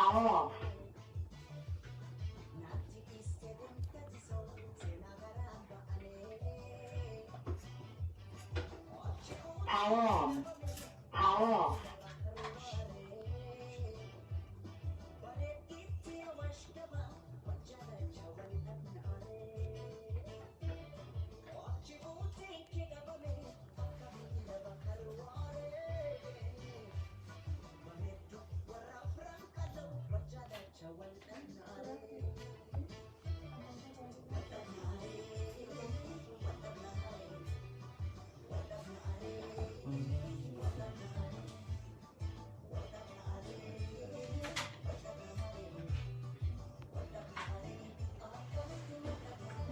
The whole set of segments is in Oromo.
Power off. Power on. Power off.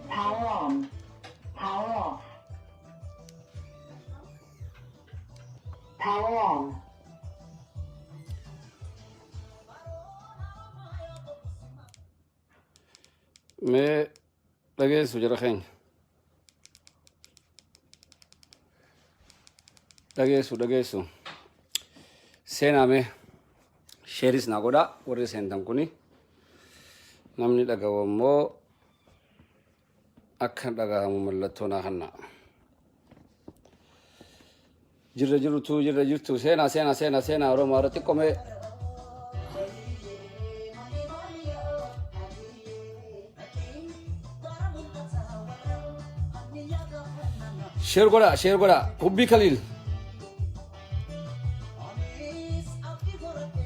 Power on. Power off. Power on. Mee dhageessu jara keenya. Dhageessu dhageessu. Seenaa mee sheeris naa godhaa warri seentan kuni. Namni dhagahu ammoo akka dhagahamu mallattoo naa kennaa. Jirra jirtu jirra jirtu seenaa seenaa seenaa seenaa Oromoo irra xiqqoo mee sheer godhaa sheer godhaa hubbii kaliil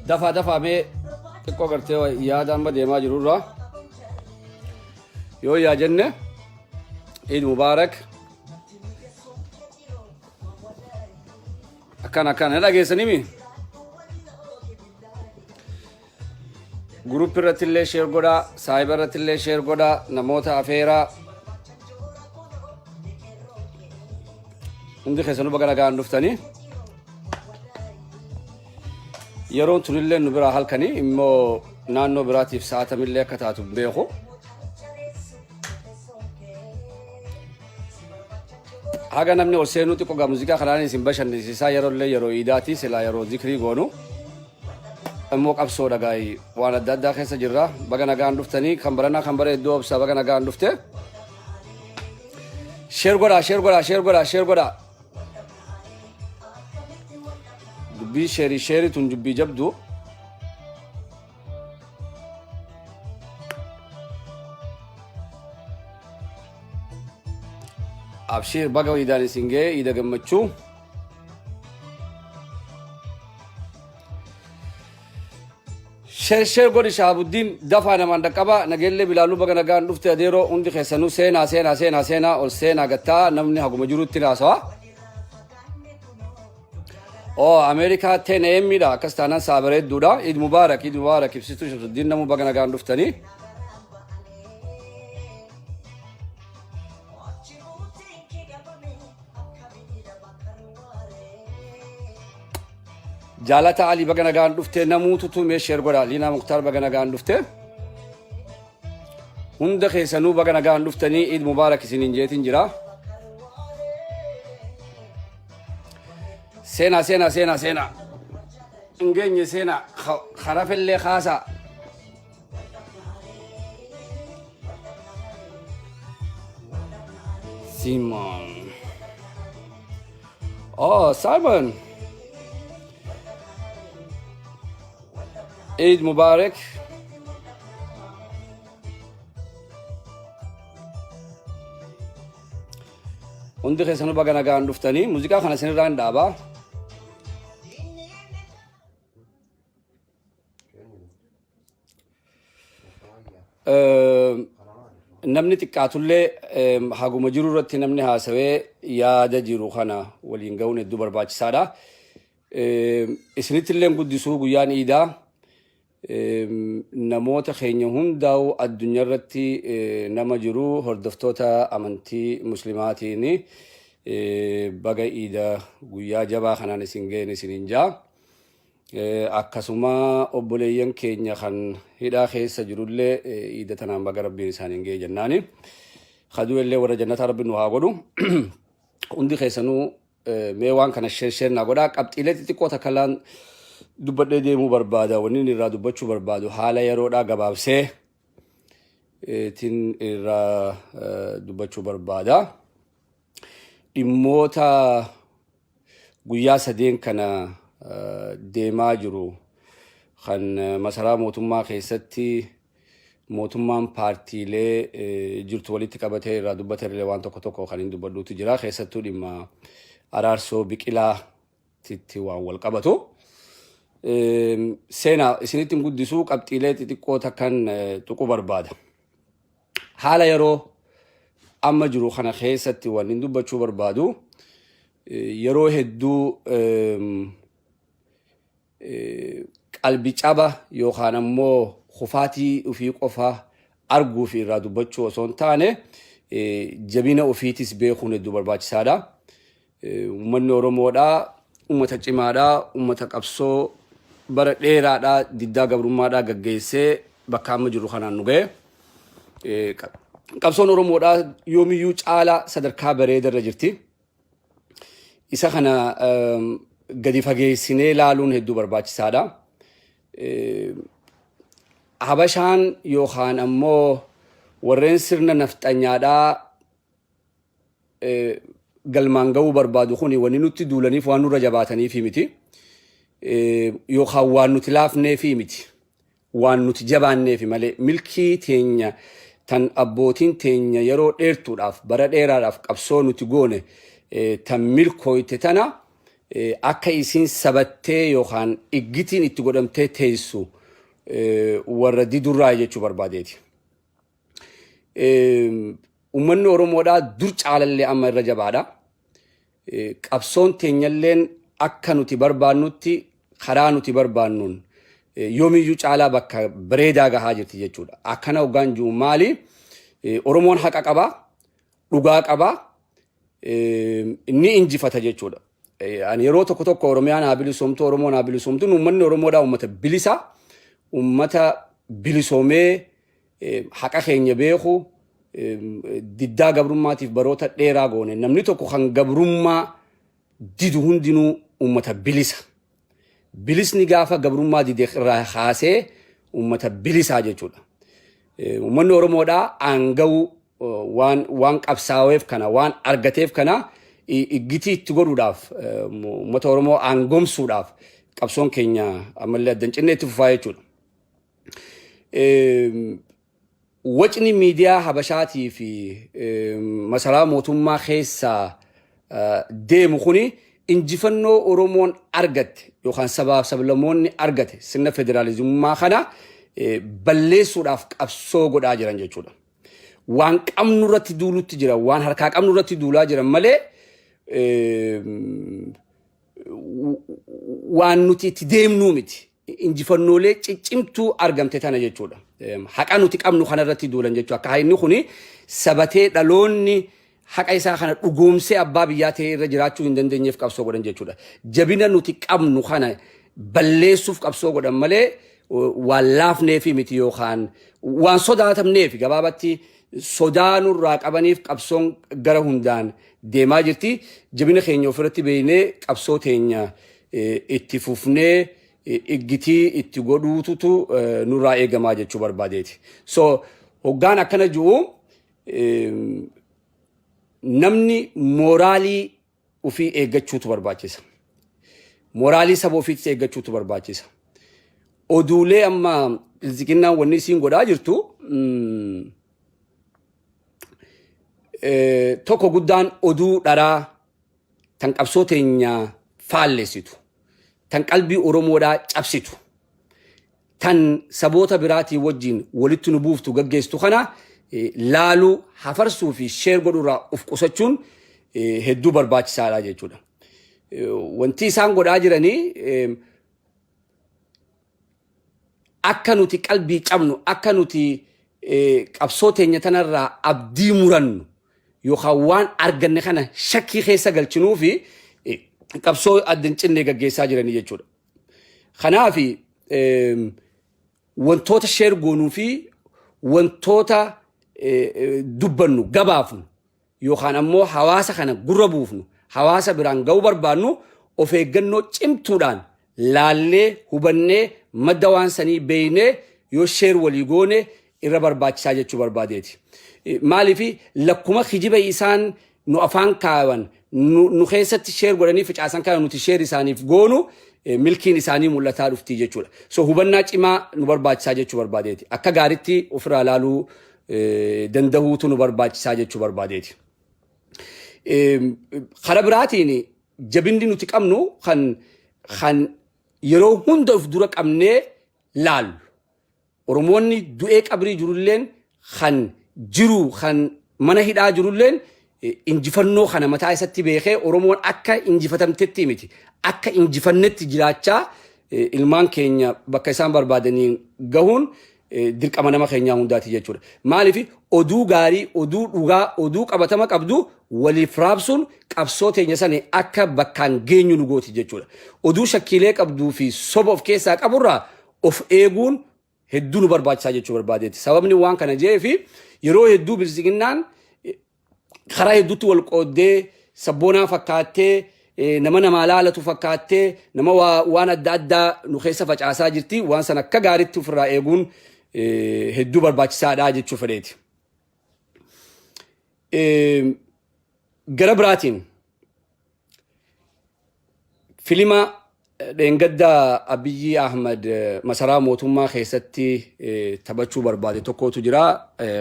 dafaa dafaa mee xiqqoo gartee yaada amma deemaa jirurraa yoo yaa jenne Eid Mubaarak Akkana akkana hin dhageessanimi. Guruuppii irratti illee sheer godhaa, saahiba irratti illee sheer godhaa, namoota afeeraa. Hundi keessanuu baga nagaan dhuftanii. Yeroon tunillee nu biraa halkanii immoo naannoo biraatiif sa'aatamillee akka taatu hin beeku. Haga namni ol seenuu xiqqoo gaa muuziqaa kanaan isin bashannansiisaa yeroo illee yeroo iidaati silaa yeroo zikrii goonu immoo qabsoodha gaayi waan adda addaa keessa jirra baga nagaan dhuftanii kan baranaa kan bara hedduu obsaa baga nagaan dhufte sheer godhaa sheer godhaa sheer godhaa sheer godhaa dubbii sheerii sheerii tun dubbii jabduu Abshiir baga iidaan isin ga'e iida gammachuu. Sheer sheer godhi Shahabuddiin dafaa namaan dhaqqaba nageellee bilaaluu baga nagaan dhufte adeeroo hundi keessanuu seenaa seenaa seenaa seenaa ol seenaa gattaa namni haguma jirutti haasawa. Oh, Ameerikaa 10 AM dha. Akkas taanaan saa bareedduudha. Eid Mubaarak, Eid Mubaarak. Ibsituu Shamsuddin namuu baga nagaan dhuftanii. Jaalata Ali baga nagaan dhufte namuututu mee sheer godha. Liinaa Muktaar baga nagaan dhufte. Hunda keessanuu baga nagaan dhuftanii Eid Mubaarak isiniin jeetiin jira. Seenaa seenaa seenaa seenaa. Hin geenye seenaa karafellee kaasaa. Simon. Oh, Simon. Eid Mubarak. Hundi keessanuu baga nagaan dhuftanii muuziqaa kana isinirraa hin dhaabaa. Namni xiqqaatullee haguma jiru irratti namni haasawee yaada jiru kana waliin ga'uun hedduu barbaachisaadha. Isinitti illee guddisuu guyyaan iidaa Namoota keenya hundaa'u addunyaa irratti nama jiru hordoftoota amantii muslimaatiin baga iida guyyaa jabaa kanaan isin ga'een isiniin jaa. Akkasuma obboleeyyan keenya kan hidhaa keessa jirullee iida tanaan baga rabbiin isaaniin ga'e jennaani. Kaduu illee warra jannataa rabbiin nu haa godhu. Hundi keessanuu Mee waan kana sheer sheer naa godhaa qabxiilee xixiqqoo takka laan Dubbadhee deemuu barbaada. Wanni inni irraa dubbachuu barbaadu haala yeroodhaa gabaabsee tin irraa dubbachuu barbaada. Dhimmoota guyyaa sadeen kana deemaa jiru kan masaraa mootummaa keessatti mootummaan paartiilee jirtu walitti qabatee irraa dubbatanillee waan tokko tokko kan hin dubbadhuutu jira. Keessattuu dhimma Araarsoo Biqilaatitti waan wal qabatu. Seenaa isinitti hin guddisuu, qabxiilee xixiqqoo takkan tuquu barbaada. Haala yeroo amma jiru kana keessatti wanni dubbachuu barbaadu, yeroo hedduu qalbi caba yookaan ammoo kufaatii ofii qofa arguu fi irraa dubbachuu osoo hin taane, jabina ofiitis beekuun hedduu barbaachisaadha. Uummanni Oromoodhaa uummata cimaadhaa, uummata qabsoo bara dheeraadhaa diddaa gabrummaadhaa gaggeessee bakka amma jirru kanaan nu ga'e. Qabsoon Oromoodhaa yoomiyyuu caalaa sadarkaa bareedarra jirti. Isa kana gadi fageessinee ilaaluun hedduu barbaachisaadha. Habashaan yookaan ammoo warreen sirna nafxanyaadhaa galmaan ga'uu barbaadu kuni wanni nutti duulaniif waan nurra jabaataniifi miti. Yookaan waan nuti laafneefi miti. Waan nuti jabaanneefi malee, milkii teenya tan abbootiin teenya yeroo dheertuudhaaf, bara dheeraadhaaf qabsoo nuti goone tan milkooyte tana akka isiin sabattee yookaan iggitiin itti godhamtee teessu warra didurraa jechuu barbaadeeti. Uummanni Oromoodhaa dur caalallee amma irra jabaadha. Qabsoon teenyalleen akka nuti barbaannutti, karaa nuti barbaannuun yoomiyyuu caalaa bakka bareedaa gahaa jirti jechuudha. Akkana hoggaan jiru maali? Oromoon haqa qabaa, dhugaa qabaa, ni injifata jechuudha. Ani yeroo tokko tokko Oromiyaan haa bilisoomtu, Oromoon haa bilisoomtu, uummanni Oromoodhaa uummata bilisa, uummata bilisoomee haqa keenya beeku, diddaa gabrummaatiif baroota dheeraa goone. Namni tokko kan gabrummaa didu hundinuu uummata bilisa. Bilisni gaafa gabrummaa dide irraa kaasee uummata bilisaa jechuudha. Uummanni Oromoodhaa aanga'uu waan qabsaa'eef kana, waan argateef kana iggitii itti godhuudhaaf, uummata Oromoo aangomsuudhaaf qabsoon keenya ammallee adda hin cinne itti fufaa jechuudha. Wacni miidiyaa Habashaatii fi masaraa mootummaa keessaa deemu kuni injifannoo Oromoon argatte yookaan sabaaf sablammoonni argate, sirna federaalizimummaa kana balleessuudhaaf qabsoo godhaa jiran jechuudha. Waan qabnu irratti duulutti jira, waan harkaa qabnu irratti duulaa jiran malee waan nuti itti deemnuu miti. Injifannoolee ciccimtuu argamte tana jechuudha. Haqa nuti qabnu kanarratti duulan jechuudha. Akka inni kuni sabatee dhaloonni haqa isaa kana dhugoomsee abbaa biyyaa ta'ee irra jiraachuu hin dandeenyeef qabsoo godhan jechuudha. Jabina nuti qabnu kana balleessuuf qabsoo godhan malee waan laafneefi miti yookaan waan sodaatamneef. Gabaabatti sodaa nurraa qabaniif qabsoon gara hundaan deemaa jirti. Jabina keenya ofirratti beeknee qabsoo teenya itti fufnee iggitii itti godhuututu nurraa eegamaa jechuu barbaadeeti. So hoggaan akkana jiru, namni mooraalii ofii eeggachuutu barbaachisa. Mooraalii saba ofiitis eeggachuutu barbaachisa. Oduulee amma bilziqinnaan wanni isiin godhaa jirtu tokko guddaan oduu dharaa tan qabsoo teenya faallessitu, tan qalbii Oromoodhaa cabsitu, tan saboota biraatii wajjin walitti nu buuftu gaggeessitu kana laaluu, hafarsuu fi share godhuurraa of qusachuun hedduu barbaachisaadha jechuudha. Wanti isaan godhaa jiranii akka nuti qalbii cabnu, akka nuti qabsoo teenya tanarraa abdii murannu yookaan waan arganne kana shakkii keessa galchinuu fi qabsoo adda hin cinne gaggeessaa jiranii jechuudha. Kanaaf wantoota share goonuu fi wantoota dubbannu, gabaafnu yookaan ammoo hawaasa kana gurra buufnu, hawaasa biraan ga'uu barbaannu of eeggannoo cimtuudhaan laallee hubannee madda waan sanii beeynee yoo share walii goone irra barbaachisaa jechuu barbaadeeti. Maaliif lakkuma kijiba isaan nu afaan kaawan nu keessatti share godhanii facaasan kana nuti share isaaniif goonu milkiin isaanii mul'ataa dhuftii jechuudha. So hubannaa cimaa nu barbaachisaa jechuu barbaadeeti. Akka gaaritti ofirraa laaluu dandahuutu nu barbaachisaa jechuu barbaadeeti. Karaa biraatiin jabinni nuti qabnu kan yeroo hunda of dura qabnee laallu. Oromoonni du'ee qabrii jirulleen, kan jiru, kan mana hidhaa jirulleen, injifannoo kana mataa isatti beekee Oromoon akka injifatamtetti miti. Akka injifannetti jiraachaa ilmaan keenya bakka isaan barbaadanii gahuun dirqama nama keenyaa hundaati jechuudha. Maaliif oduu gaarii, oduu dhugaa, oduu qabatama qabdu waliif raabsuun qabsoo teenya sani akka bakkaan geenyu nu gooti jechuudha. Oduu shakkiilee qabduu fi soba of keessaa qaburraa of eeguun hedduu nu barbaachisaa jechuu barbaadeeti. Sababni waan kana jee fi yeroo hedduu bilisiginnaan karaa hedduutti wal qooddee, sabboonaa fakkaattee, nama namaa laalatu fakkaattee, nama waan adda addaa nu keessa facaasaa jirti. Waan sana akka gaariitti ofirraa eeguun hedduu barbaachisaadha jechuu fedheeti. Gara biraatiin filima dheengadda Abiyyi Ahmad masaraa mootummaa keessatti taphachuu barbaade tokkotu jira.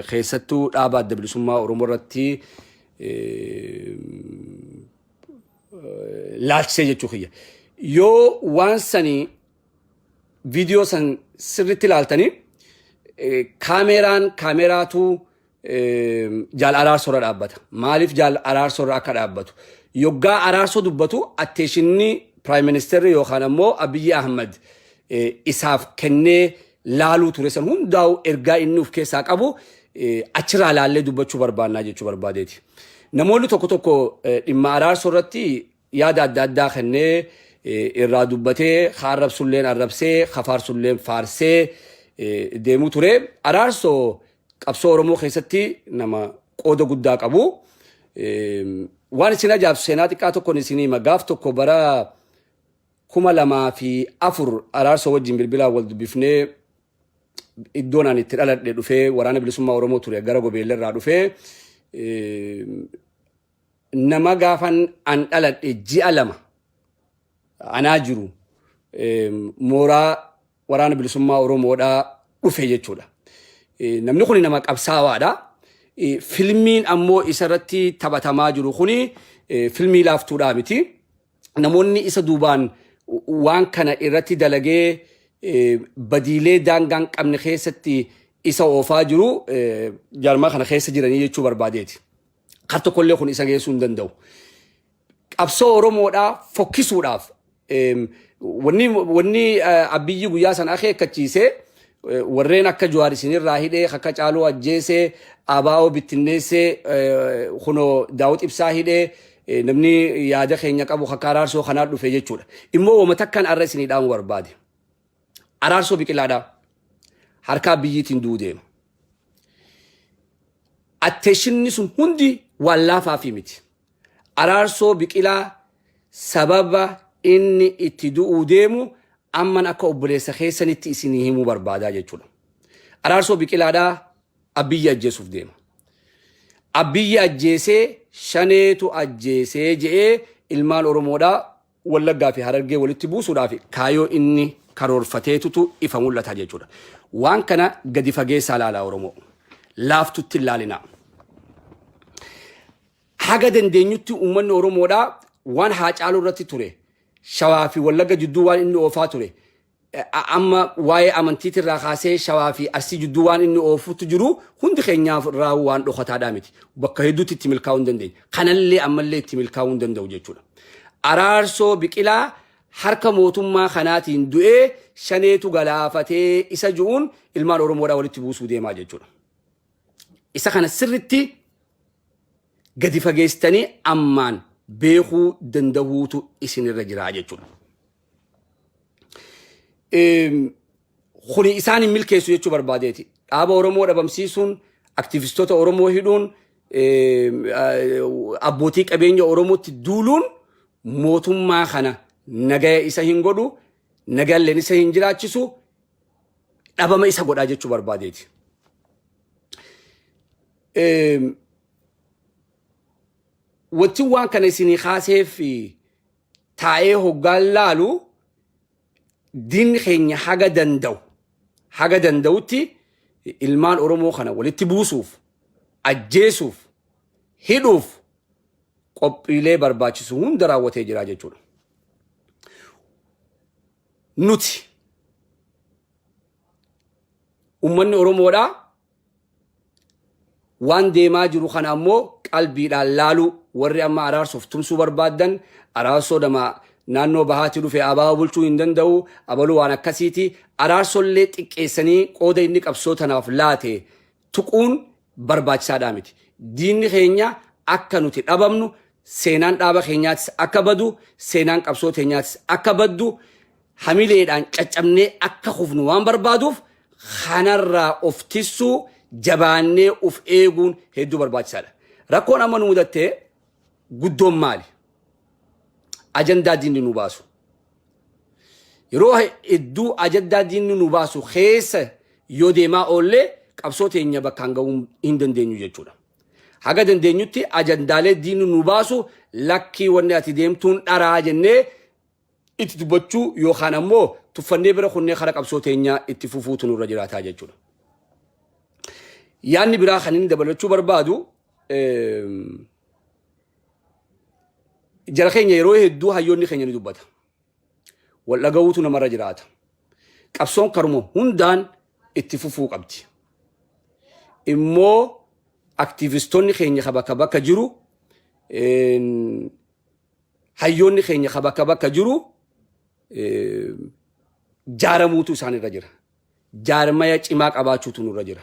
Keessattuu dhaaba Adda Bilisummaa Oromoo irratti laalchisee jechuu kiyya. Yoo waan sanii viidiyoo san sirriitti ilaaltanii, kaameeraan kaameeraatu jaal Araarsoorra dhaabbata. Maaliif jaal Araarsoorra akka dhaabbatu? Yoggaa Araarsoo dubbatu attention prime ministerri yookaan ammoo Abiyyi Ahmad isaaf kennee laaluu ture san hundaa'u ergaa inni of keessaa qabu achirraa laallee dubbachuu barbaannaa jechuu barbaadeeti. Namoonni tokko tokko dhimma Araarsoo irratti yaada adda addaa kennee irraa dubbatee, arrabsulleen arrabsee, kafaarsulleen faarsee deemuu ture. Araarsoo qabsoo Oromoo keessatti nama qooda guddaa qabu. Waan isin ajaa'ibsu seenaa xiqqaa tokkoon isinii hima. Gaaf tokko bara 2004 Araarsoo wajjin bilbilaan wal dubbifnee, iddoon ani itti dhaladhe dhufee, Waraana Bilisummaa Oromoo ture, gara Gobeellerraa dhufee, nama gaafan an dhaladhe ji'a 2 anaa jiru mooraa Waraana Bilisummaa Oromoodhaa dhufe jechuudha. Namni kun nama qabsaawaadha. Filmiin ammoo isarratti taphatamaa jiru kuni filmii laaftuudhaa miti. Namoonni isa duubaan waan kana irratti dalagee badiilee daangaan qabne keessatti isa oofaa jiru jaarmaa kana keessa jiranii jechuu barbaadeeti. Kar tokkollee kun isa geessuu hin danda'u. Qabsoo Oromoodhaa fokkisuudhaaf wanni Abiyyi guyyaa sana akeekkachiisee, warreen akka Jawaar isinirraa hidhee, akka Caaluu ajjeesee, ABO bittinneessee, kunoo Daawud Ibsaa hidhee, namni yaada keenya qabu akka Araarsoo kanaa dhufe jechuudha. Immoo wama takkaan arra isinii dhaamu barbaade. Araarsoo Biqilaadhaa harkaa biyyiitiin du'uu deema. Attentionni sun hundi waan laafaafi miti. Araarsoo Biqilaa sababa inni itti du'uu deemu amman akka obboleessa keessanitti isinii himuu barbaadaa jechuudha. Araarsoo Biqilaadhaa Abiyyi ajjeesuuf deema. Abiyyi ajjeesee, shaneetu ajjeesee je'ee ilmaan Oromoodhaa Wallaggaa fi Harargee walitti buusuudhaaf kaayoo inni karoorfateetutu ifa mul'ata jechuudha. Waan kana gadi fageessaa ilaalaa Oromoo. Laaftutti hin laalinaa. Haga dandeenyutti uummanni Oromoodhaa waan Haacaaluu irratti ture, Shawaa fi Wallagga jidduu waan inni oofaa ture, amma waa'ee amantiitirraa kaasee Shawaa fi Arsii jidduu waan inni oofutti jiru hundi keenyaaf irraa waan dhokataadhaa miti. Bakka hedduutti itti milkaa'uu hin dandeenye. Kanallee ammallee itti milkaa'uu hin danda'u jechuudha. Araarsoo Biqilaa harka mootummaa kanaatiin du'ee, shaneetu galaafatee isa ju'uun ilmaan Oromoodhaa walitti buusuu deemaa jechuudha. Isa kana sirritti gadi fageessitanii ammaan beekuu dandahuutu isinirra jira jechuudha. Kuni isaan hin milkeessu jechuu barbaadeeti. Dhaaba Oromoo dhabamsiisuun, aktivistoota Oromoo hidhuun, abbootii qabeenya Oromootti duuluun mootummaa kana nagaya isa hin godhu. Nagalleen isa hin jiraachisu, dhabama isa godhaa jechuu barbaadeeti. Wanti waan kana isinii kaaseef, taa'ee hoggaan laalu, diinni keenya haga danda'utti ilmaan Oromoo kana walitti buusuuf, ajjeesuuf, hidhuuf qophiilee barbaachisu hunda raawwatee jira jechuudha. Nuti uummanni Oromoodhaa waan deemaa jiru kana ammoo qalbiidhaan laaluu, warri amma araarsuuf tumsuu barbaaddan, araarsoo dama naannoo bahaatti dhufe abaaboo bulchuu hin danda'u, abaluu waan akkasiiti, araarsollee xiqqeessanii qooda inni qabsoo tanaaf laate tuquun barbaachisaadhaa miti. Diinni keenya akka nuti dhabamnu, seenaan dhaaba keenyaatis akka badu, seenaan qabsoo teenyaatis akka baddu, hamileedhaan caccabnee akka kufnu waan barbaaduuf, kanarraa of tissuu, jabaannee of eeguun hedduu barbaachisaadha. Rakkoon amma nu mudattee guddoon maali? Ajandaa diinni nu baasu. Yeroo hedduu ajandaa diinni nu baasu keessa yoo deemaa oollee, qabsoo teenya bakkaan ga'uu hin dandeenyu jechuudha. Haga dandeenyutti ajandaalee diinni nu baasu, lakkii, wanni ati deemtuun dharaa jennee itti dubbachuu yookaan ammoo tuffannee bira kunnee kara qabsoo teenyaa itti fufuutu nurra jiraataa jechuudha. Yaanni biraa kan inni dabalachuu barbaadu, jara keenya, yeroo hedduu hayyoonni keenya ni dubbata. Wal dhaga'uutu namarra jiraata. Qabsoon karuma hundaan itti fufuu qabdi. Immoo aktiivistoonni keenya ka bakka bakka jiru, hayyoonni keenya ka bakka bakka jiru jaaramuutu isaan irra jira. Jaarmaya cimaa qabaachuutu nurra jira.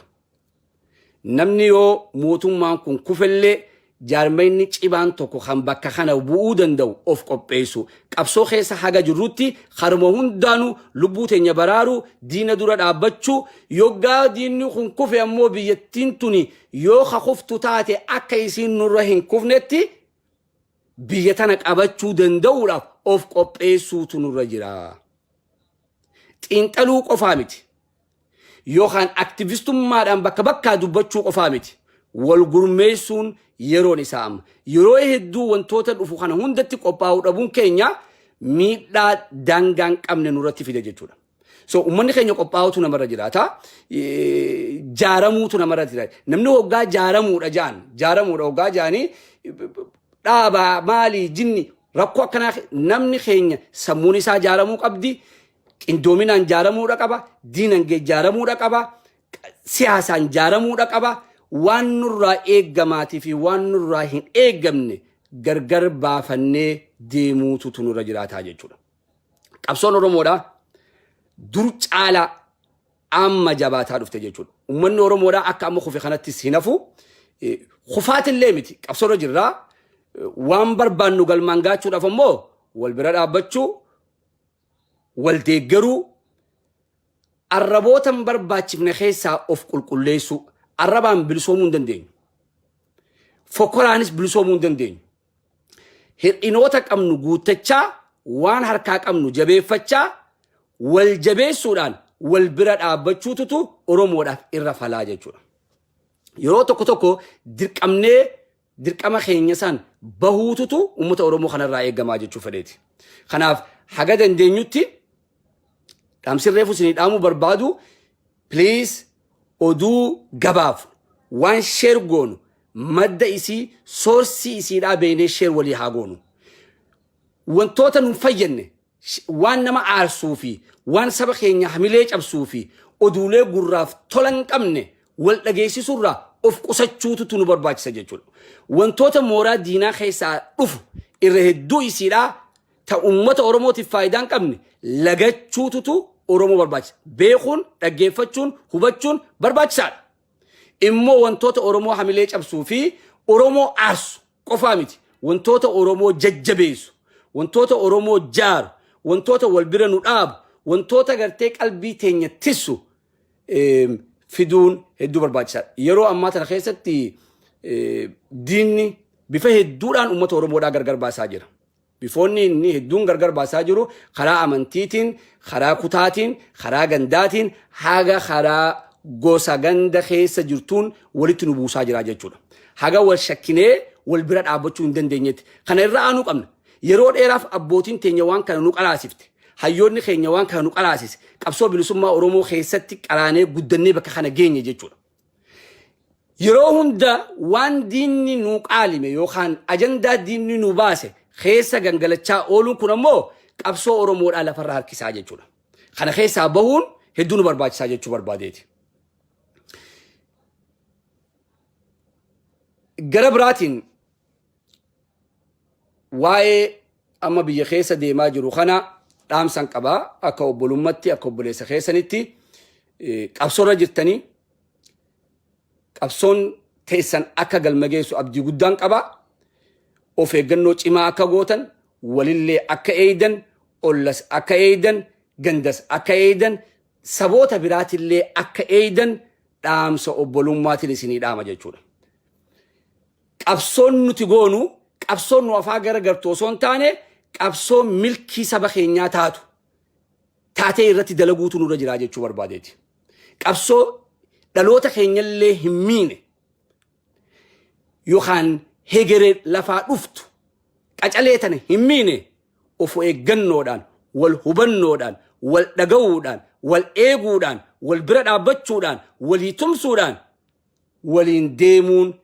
Namni yoo mootummaan kun kufellee, jaarmayni cimaan tokko kan bakka kana bu'uu danda'u of qopheessu. Qabsoo keessa haga jirrutti karuma hundaanuu lubbuu teenya baraaru, diina dura dhaabbachuu, yoggaa diinni kun kufe ammoo biyyattiin tuni yoo ka kuftu taate akka isiin nurra hin kufnetti biyya tana qabachuu danda'uudhaaf of qopheessuutu nurra jira. Xiinxaluu qofaa miti. Yookaan aktivistummaadhaan bakka bakkaa dubbachuu qofaa miti. Wal gurmeessuun yeroon isaa amma. Yeroo hedduu wantoota dhufu kana hundatti qophaa'uu dhabuun keenya miidhaa daangaa hin qabne nurratti fida jechuudha. So uummanni keenya qophaa'utu namarra jiraata. Jaaramuutu namarra jiraata. Namni hoggaa jaaramuudha ja'an, jaaramuudha hoggaa ja'anii, dhaabaa maalii jinni rakkoo akkanaa, namni keenya sammuun isaa jaaramuu qabdi. Qindoominaan jaaramuudha qaba. Diinagdee jaaramuudha qaba. Siyaasaan jaaramuudha qaba. Waan nurraa eeggamaatii fi waan nurraa hin eeggamne gargar baafannee deemuutu nurra jiraataa jechuudha. Qabsoon Oromoodhaa dur caalaa amma jabaataa dhufte jechuudha. Uummanni Oromoodhaa akka amma kufe kanattis hin hafu. Kufaatillee miti, qabsoorra jirraa. Waan barbaannu galmaan gaachuudhaaf ammoo wal bira dhaabbachuu, wal deeggaruu, arraboota hin barbaachifne keessaa of qulqulleessuu. Arrabaan bilisoomuu hin dandeenyu. Fokkoraanis bilisoomuu hin dandeenyu. Hir'inoota qabnu guuttachaa, waan harkaa qabnu jabeeffachaa, wal jabeessuudhaan wal bira dhaabbachuututu Oromoodhaaf irra falaa jechuudha. Yeroo tokko tokko dirqamnee dirqama keenya san bahuututu uummata Oromoo kanarraa eegamaa jechuu fedheeti. Kanaaf haga dandeenyutti dhaamsi reefu isinii dhaamuu barbaadu, please, oduu gabaaf waan share goonu madda isii, source isiidhaa beeknee share walii haa goonu. Wantoota nun fayyadne, waan nama aarsuu fi waan saba keenya hamilee cabsuu fi oduulee gurraaf tola hin qabne wal dhageessisuurraa of qusachuutu nu barbaachisa jechuudha. Wantoota mooraa diinaa keessaa dhufu irra hedduu isiidhaa ta uummata Oromootiif faayidaa hin qabne lagachuututu Oromoo barbaachisa. Beekuun, dhaggeeffachuun, hubachuun barbaachisaadha. Immoo wantoota Oromoo hamilee cabsuu fi Oromoo aarsu qofaa miti. Wantoota Oromoo jajjabeessu, wantoota Oromoo jaaru, wantoota wal bira nu dhaabu, wantoota gartee qalbii teenya tissu fiduun hedduu barbaachisaadha. Yeroo ammaa tana keessatti diinni bifa hedduudhaan uummata Oromoodhaa gargar baasaa jira. Bifoonni inni hedduun gargar baasaa jiru karaa amantiitiin, karaa kutaatiin, karaa gandaatiin, haga karaa gosa ganda keessa jirtuun walitti nu buusaa jira jechuudha. Haga wal shakkinee wal bira dhaabbachuu hin dandeenyetti. Kana irra aanuu qabna. Yeroo dheeraaf abbootiin teenya waan kana nu qaraasifte. Hayyoonni keenya waan kana nu qaraasise. Qabsoo bilisummaa Oromoo keessatti qaraanee guddannee bakka kana geenye jechuudha. Yeroo hunda waan diinni nuu qaalime yookaan ajandaa diinni nu baase keessa gangalachaa ooluun kun ammoo qabsoo Oromoodhaa lafarra harkisaa jechuudha. Kana keessaa bahuun hedduu nu barbaachisaa jechuu barbaadeeti. Gara biraatiin waa'ee amma biyya keessa deemaa jiru kana dhaamsan qaba akka obbolummaatti akka obboleessa keessanitti qabsoorra jirtanii qabsoon teessan akka galma geessu abdii guddaan qaba. Of eeggannoo cimaa akka gootan walillee akka eeydan ollas akka eeydan gandas akka eeydan saboota biraatillee akka eeydan dhaamsa obbolummaatiin isinii dhaama jechuudha. Qabsoon nuti goonu qabsoon nu afaa gara gartu osoo hin taane qabsoo milkii saba keenyaa taatu taatee irratti dalaguutu nurra jiraa jechuu barbaadeeti. Qabsoo dhaloota keenyallee hin miine yookaan hegeree lafaa dhuftu qacalee tana hin miine of eeggannoodhaan wal hubannoodhaan wal dhaga'uudhaan wal eeguudhaan wal bira dhaabbachuudhaan walii tumsuudhaan waliin deemuun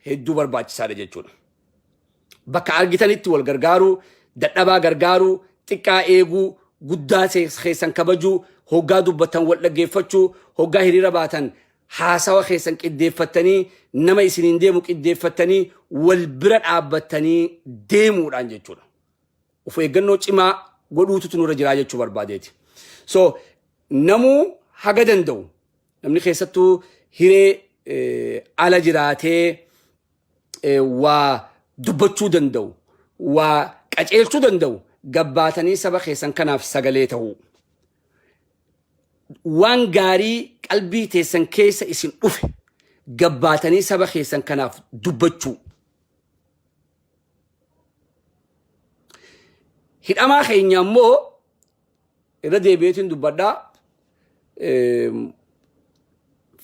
hedduu barbaachisaadha jechuudha. Bakka argitanitti wal gargaaruu, dadhabaa gargaaruu, xiqqaa eeguu, guddaa keessan kabajuu, hoggaa dubbatan wal dhaggeeffachuu, hoggaa hiriira baatan haasawa keessan qiddeeffattanii nama isiniin deemu qiddeeffattanii wal bira dhaabbattanii deemuudhaan jechuudha. Of eeggannoo cimaa godhuututu nurra jiraa jechuu barbaadeeti. So namuu haga danda'u Namni keessattuu hiree ala jiraatee waa dubbachuu danda'u, waa qaceelchuu danda'u gabbaatanii saba keessan kanaaf sagalee ta'uu. Waan gaarii qalbii teessan keessa isin dhufe gabbaatanii saba keessan kanaaf dubbachuu. Hidhamaa keenya immoo irra deebi'eetiin dubbadhaa.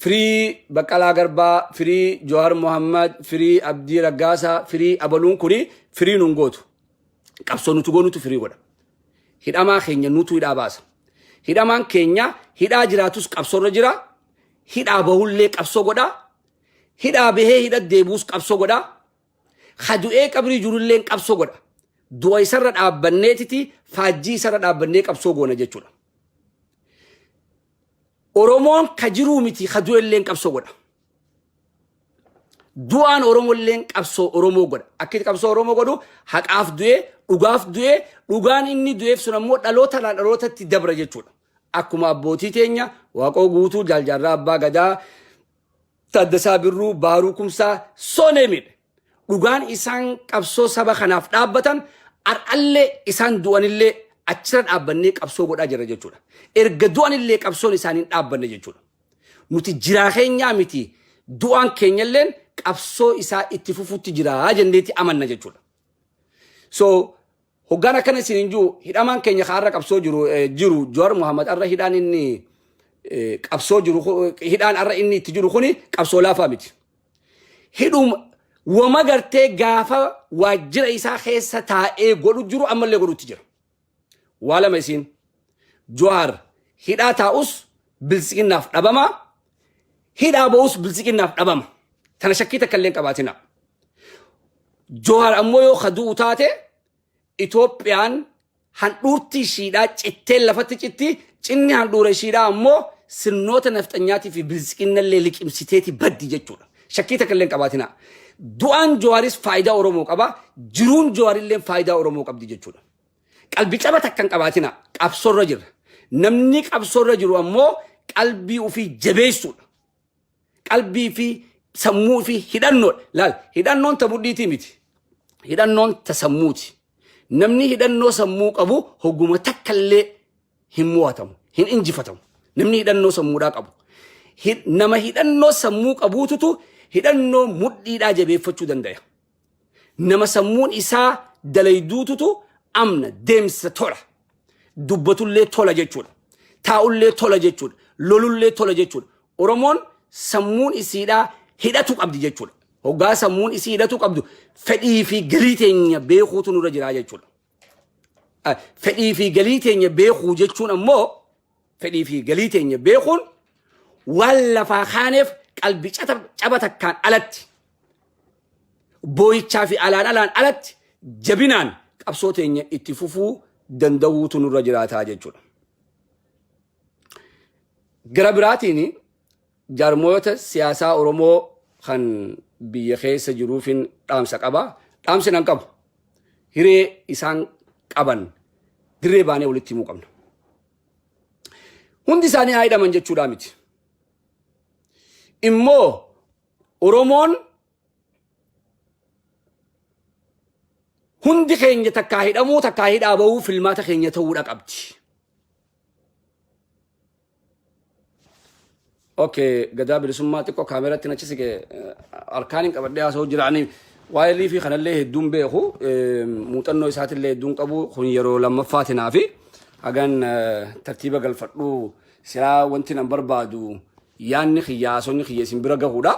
Firii Baqqalaa Garbaa, firii Jawaar Mohammad, firii Abdii Raggaasaa, firii Abaluun kuni firii nun gootu. Qabsoo nuti goonutu firii godha. Hidhamaa keenya nutu hidhaa baasa. Hidhamaan keenya hidhaa jiraatus qabsoorra jira. Hidhaa bahullee qabsoo godha. Hidhaa bahee hidha deebi'us qabsoo godha. Ka du'ee qabrii jirulleen qabsoo godha. Du'a isarra dhaabbanneetiti faajjii isarra dhaabbannee qabsoo goona jechuudha. Oromoon ka jiruu miti ka du'elleen qabsoo godha. Du'aan Oromolleen qabsoo Oromoo godha. Akki qabsoo Oromoo godhu haqaaf du'ee, dhugaaf du'ee, dhugaan inni du'eef sun ammoo dhaloota irraa dhalootatti dabra jechuudha. Akkuma abbootii teenya Waaqoo Guutuu, Jaal Jaarraa Abbaa Gadaa, Taaddasaa Birruu, Baaruu Kumsaa, so name it. Dhugaan isaan qabsoo saba kanaaf dhaabbatan har'allee isaan du'anillee achirra dhaabbannee qabsoo godhaa jirra jechuudha. Erga du'anillee qabsoon isaanii hin dhaabbanne jechuudha. Nuti jiraa keenyaa miti du'aan keenyalleen qabsoo isaa itti fufutti jiraa jenneeti amanna jechuudha. So hoggaan akkana isin hin jiru hidhamaan keenya ka har'a qabsoo jiru jiru Jawaar Mohaammed har'a hidhaan inni qabsoo jiru hidhaan har'a inni itti jiru kuni qabsoo laafaa miti. Hidhuma wama gartee gaafa waajjira isaa keessa taa'ee godhu jiru ammallee godhutti jira. Waa lama isiin Jawaar hidhaa taa'us biltsiginnaaf dhabama hidhaa ba'us biltsiginnaaf dhabama. Tana shakkii takka illee hin qabaatina. Johaar ammoo yoo ka du'u taate Itoophiyaan handhuurti ishiidhaa cittee lafatti citti cinni handhuura ishiidhaa ammoo sirnoota nafxanyaatii fi biltsiqinnallee liqimsiteeti baddi jechuudha. Shakkii takka illee hin qabaatinaa. Du'aan Jawaaris faayidaa Oromoo qaba. Jiruun Jawaarillee faayidaa Oromoo qabdi jechuudha. Qalbi caba takka hin qabaatinaa. Qabsoorra jirra. Namni qabsoorra jiru ammoo qalbii ofii jabeessuudha. Qalbii fi sammuu fi hidhannoodha. Laal hidhannoon ta mudhiitii miti. Hidhannoon ta sammuuti. Namni hidhannoo sammuu qabu hogguma takkallee hin mo'atamu, hin injifatamu. Namni hidhannoo sammuudhaa qabu. Nama hidhannoo sammuu qabuututu hidhannoo mudhiidhaa jabeeffachuu danda'a. Nama sammuun isaa dalayduututu Amna deemsa tola. Dubbatullee tola jechuudha. Taa'ullee tola jechuudha. Lolullee tola jechuudha. Oromoon sammuun isiidhaa hidhatu qabdi jechuudha. Hoggaa sammuun isii hidhatu qabdu fedhii fi galii teenya beekuutu nurra jiraa jechuudha. Fedhii fi galii teenya beekuu jechuun ammoo fedhii fi galii teenya beekuun waan lafaa kaaneef qalbii caba takkaan alatti boo'ichaa fi alaan alaan alatti jabinaan qabsoo teenya itti fufuu danda'uutu nurra jiraataa jechuudha. Gara biraatiin jaarmoota siyaasaa Oromoo kan biyya keessa jiruufin dhaamsa qaba. Dhaamsi nan qabu. Hiree isaan qaban dirree baanee walitti himuu qabna. Hundi isaanii haa hidhaman jechuudhaa miti. Immoo Oromoon hundi keenya takkaa hidhamuu takkaa hidhaa bahuu filmaata keenya ta'uudha qabdi. Okay, gadaa bilisummaa xiqqoo kaameratti nachi siqe harkaan hin qabadhee haasa'u jira. Ani waa'ee liifii kanallee hedduun beeku muuxannoo isaatillee hedduun qabu kun yeroo lammaffaati naafi hagan tartiiba galfadhu silaa wanti nan barbaadu yaanni kiyya haasonni kiyya isin bira gahuudha.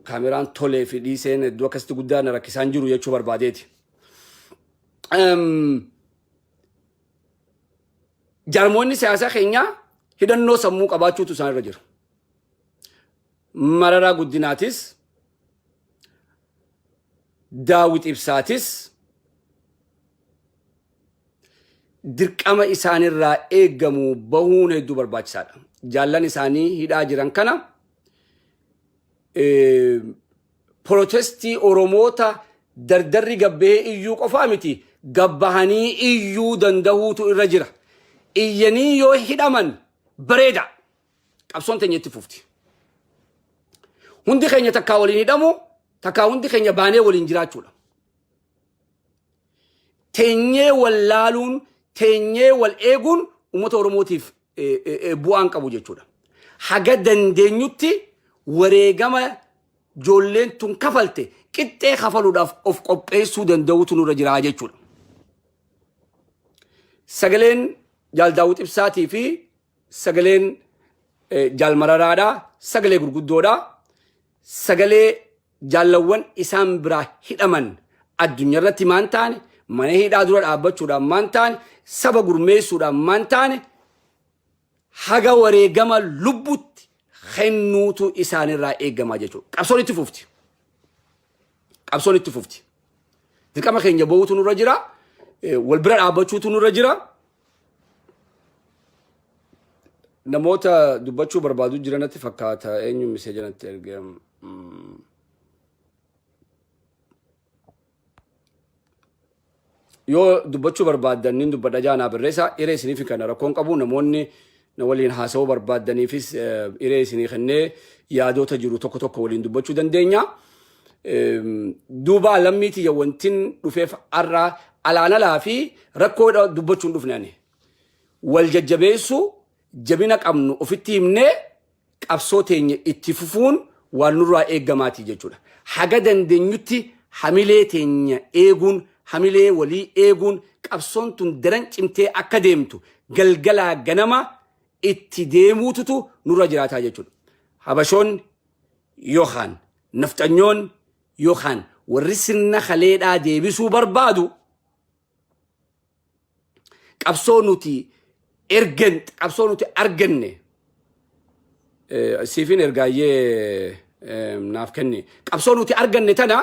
Kaameraan tolee fi dhiiseen hedduu akkasitti guddaa na rakkisaan jiru jechuu barbaadeeti. Jaarmoonni siyaasaa keenyaa hidhannoo sammuu qabaachuutu isaan irra jira. Mararaa Guddinaatis, Daawit Ibsaatis dirqama isaanirraa eegamu bahuun hedduu barbaachisaadha. Jaallan isaanii hidhaa jiran kana Protestii Oromoota dardarri gabbahee iyyuu qofaa miti gabbahanii iyyuu dandahuutu irra jira. Iyyanii yoo hidhaman bareeda. Qabsoon teenya itti fufti. Hundi keenya takkaa waliin hidhamu takkaa hundi keenya baanee waliin jiraachuudha. Teenyee wal laaluun teenyee wal eeguun uummata Oromootiif bu'aan qabu jechuudha. Haga dandeenyutti wareegama ijoolleen tun kafalte qixxee kafaluudhaaf of qopheessuu danda'utu nurra jira jechuudha. Sagaleen Jaal Daawit Ibsaatii fi sagaleen Jaal Mararaadhaa sagalee gurguddoodha. Sagalee jaallawwan isaan biraa hidhaman addunyaarratti maan taane mana hidhaa dura dhaabbachuudhaan maan taane saba gurmeessuudhaan maan taane haga wareegama lubbutti kennuutu isaanirraa eegamaa jechuudha. Qabsoon itti fufti. Qabsoon itti fufti. Dirqama keenya bahuutu nurra jira. Wal bira dhaabbachuutu nurra jira. Namoota dubbachuu barbaadu jiranatti fakkaata. Eenyu miseeja natti erge? Yoo dubbachuu barbaaddan nin dubbadha jaa naa barreessa. Hiree isiniif kana rakkoon qabu namoonni na waliin haasa'uu barbaaddaniifis hiree isinii kennee yaadota jiru tokko tokko waliin dubbachuu dandeenya. Duuba lammii tiyya wantin dhufeef har'a alaan alaa fi rakkoo dubbachuun dhufne ani. Wal jajjabeessuu jabina qabnu ofitti himnee qabsoo teenya itti fufuun waan nurraa eegamaati jechuudha. Haga dandeenyutti hamilee teenya eeguun, hamilee walii eeguun qabsoon tun daran cimtee akka deemtu galgalaa ganama itti deemuututu nurra jiraataa jechuudha. Habashoonni yookaan nafxanyoonni yookaan warri sirna kaleedhaa deebisuu barbaadu qabsoo nuti ergan qabsoo nuti arganne siifin ergaayyee naaf kenni qabsoo nuti arganne tana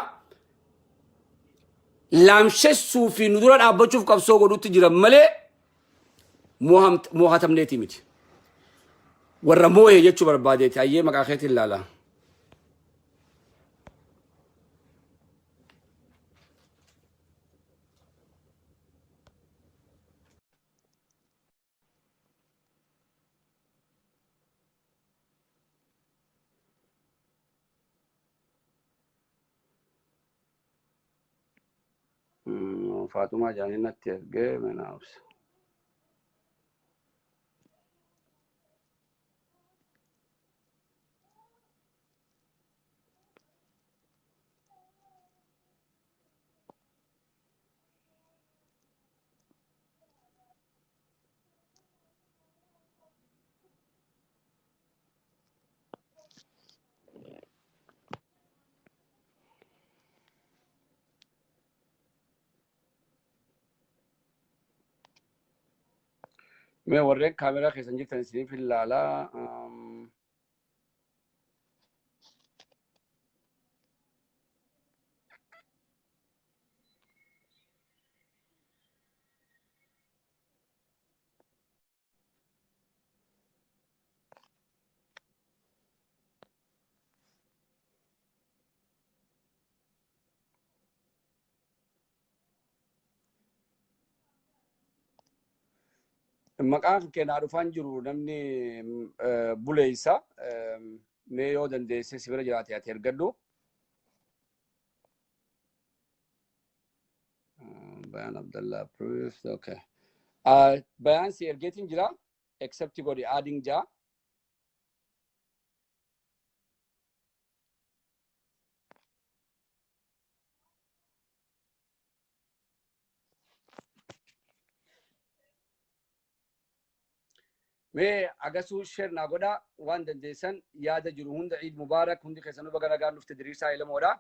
laamshessuu fi nu dura dhaabbachuuf qabsoo godhutti jiran malee moohatamneeti miti. Warra moo'e jechuu barbaadeeti ayyee maqaa keetiin ilaala. Faaxumaa jaanii natti ergee mana obsa. Mee warreen kaameraa keessan jirtan isiniif ilaalaa. Maqaan keenyaa dhufaan jiru namni buleessa mee yoo dandeesse si bira jiraate ati ergadhu. Bayaan Abdallah approved. Okay. Bayaan si ergeetiin jira. Accept godhi adding jaa. Mee agasuu share naa godhaa waan dandeessan yaada jiru hunda. Iid Mubaarak, hundi keessanuu baga nagaan dhufte. Diriirsaa Ilamoodha.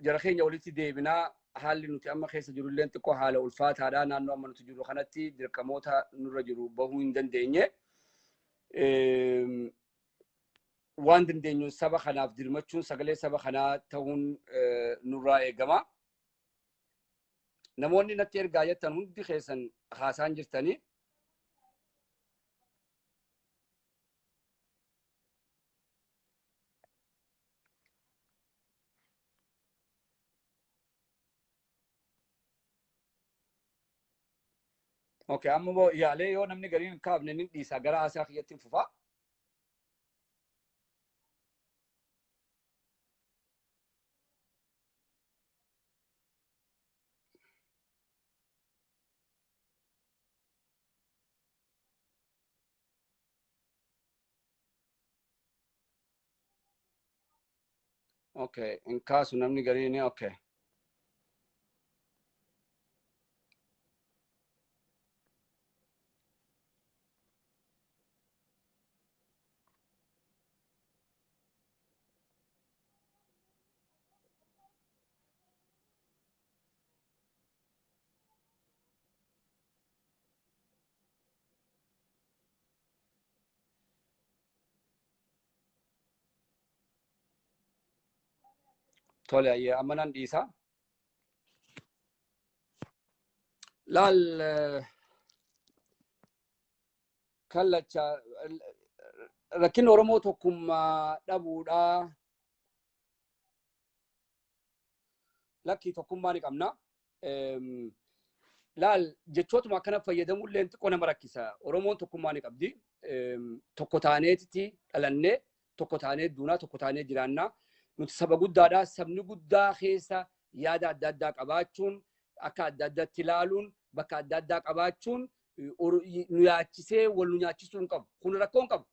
Jara keenya, walitti deebinaa. Haalli nuti amma keessa jirullee xiqqoo haala ulfaataadha. Naannoo amma nuti jirru kanatti dirqamoota nurra jiru bahuu hin dandeenye. Waan dandeenyuun saba kanaaf dirmachuun, sagalee saba kanaa ta'uun nurraa eegama. Namoonni natti ergaa jettan hundi keessan haasaan jirtanii. Okay, amma immoo yaalee yoo namni gariin hin kaafne nin dhiisa, gara haasaa kiyyatti hin fufa. Okay, hin kaasu namni gariin, okay. Tole, ayyee, amma nan dhiisa. Laal, kallacha rakkinni Oromoo tokkummaa dhabuudha. Lakkii, tokkummaa ni qabna. Laal, jechootuma akkana fayyadamullee xiqqoo nama rakkisa. Oromoon tokkummaa ni qabdi. Tokko taaneetiti dhalannee, tokko taanee duunaa, tokko taanee jiraannaa. Nuti saba guddaadha. Sabni guddaa keessa yaada adda addaa qabaachuun, akka adda addaatti ilaaluun, bakka adda addaa qabaachuun nu yaachisee wal nu nyaachisuu hin qabu. Kun rakkoo hin qabu.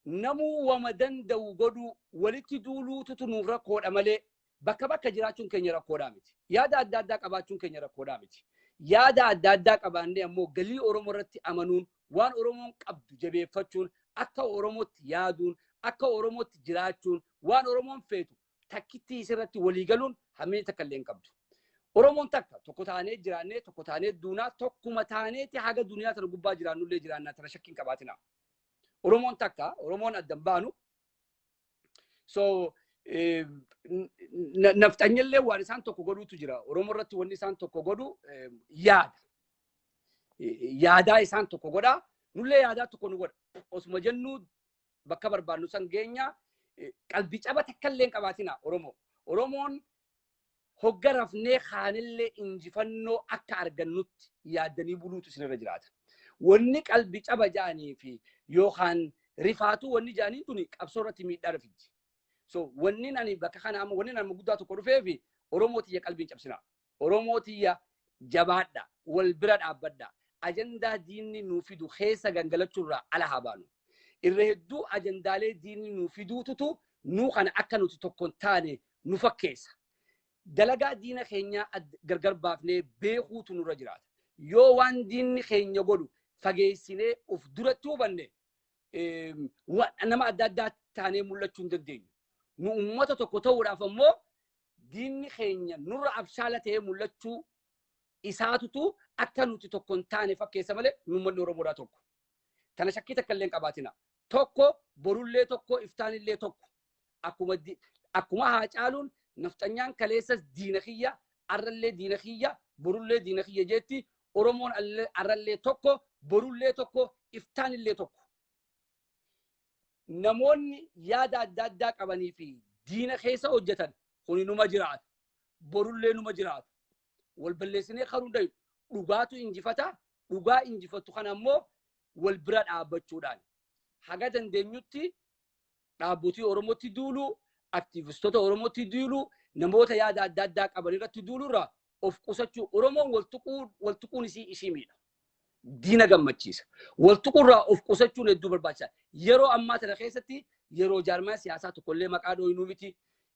Namuu wama danda'u godhuu, walitti duuluututu nuuf rakkoodha malee bakka bakka jiraachuun keenya rakkoodhaa miti. Yaada adda addaa qabaachuun keenya rakkoodhaa miti. Yaada adda addaa qabaannee ammoo galii Oromoo irratti amanuun, waan Oromoon qabdu jabeeffachuun, akka Oromootti yaaduun, akka Oromootti jiraachuun, waan Oromoon feetu takkitti isirratti walii galuun hammina takka illee hin qabdu. Oromoon takka, tokko taanee jiraannee, tokko taanee duunaa, tokkuma taaneeti haga duniyaa tana gubbaa jiraannullee jiraannaa, tana shakkiin qabaatina. Oromoon takka, Oromoon addan baanu. So nafxanyallee waan isaan tokko godhuutu jira. Oromoo irratti wanni isaan tokko godhu yaada. Yaadaa isaan tokko godha. Nullee yaadaa tokko nu godha. Osuma jennuu bakka barbaannu san geenya. Qalbii caba takka illee hin qabaatina Oromoo. Oromoon hogga rafnee kaanillee injifannoo akka argannutti yaaddanii buluutu isinirra jiraata. Wanni qalbii caba ja'anii fi yookaan rifaatuu wanni ja'anii tuni qabsoo irratti miidhaa fiddi. So wanni ani bakka kana amma wanni nama guddaa tokko dhufee fi Oromoo tiyya, qalbii hin cabsina. Oromoo tiyya, jabaadha. Wal bira dhaabbadha. Ajandaa diinni nuu fidu keessa gangalachuurraa ala haa baanu. Irra hedduu ajandaalee diinni nuu fiduututu nuu kana akka nuti tokko hin taane nu fakkeessa. Dalagaa diina keenyaa gargar baafnee beekuutu nurra jiraata. Yoo waan diinni keenya godhu fageessinee of duratti hubanne, nama adda addaa taanee mul'achuu hin dandeenyu. Nu uummata tokko ta'uudhaaf ammoo diinni keenya nurra abshaala ta'ee mul'achuu isaatutu Akka nuti tokko hin taane fakkeessa malee uummanni Oromoodhaa tokko. Tana shakkii takka illee hin qabaatina. Tokko borullee tokko iftaanillee tokko. Akkuma Haacaaluun nafxanyaan kaleessas diina kiyya, arrallee diina kiyya, borullee diina kiyya jetti, Oromoon arrallee tokko, borullee tokko, iftaanillee tokko. Namoonni yaada adda addaa qabanii fi diina keessa hojjetan kuni numa jiraata. Borullee numa jiraata. Wal balleessinee kan hundayu dhugaatu injifata. Dhugaa injifattu kana ammoo wal bira dhaabbachuudhaan. Haga dandeenyutti dhaabbotii Oromootti duuluu, aktiivistoota Oromootti duuluu, namoota yaada adda addaa qaban irratti duuluurraa of qusachuu. Oromoon wal tuquun isii miidha. Diina gammachiisa. Wal tuquurraa of qusachuun hedduu barbaachisaadha. Yeroo ammaa tana keessatti yeroo jaarmaa siyaasaa tokkollee maqaa dhooyinuu miti.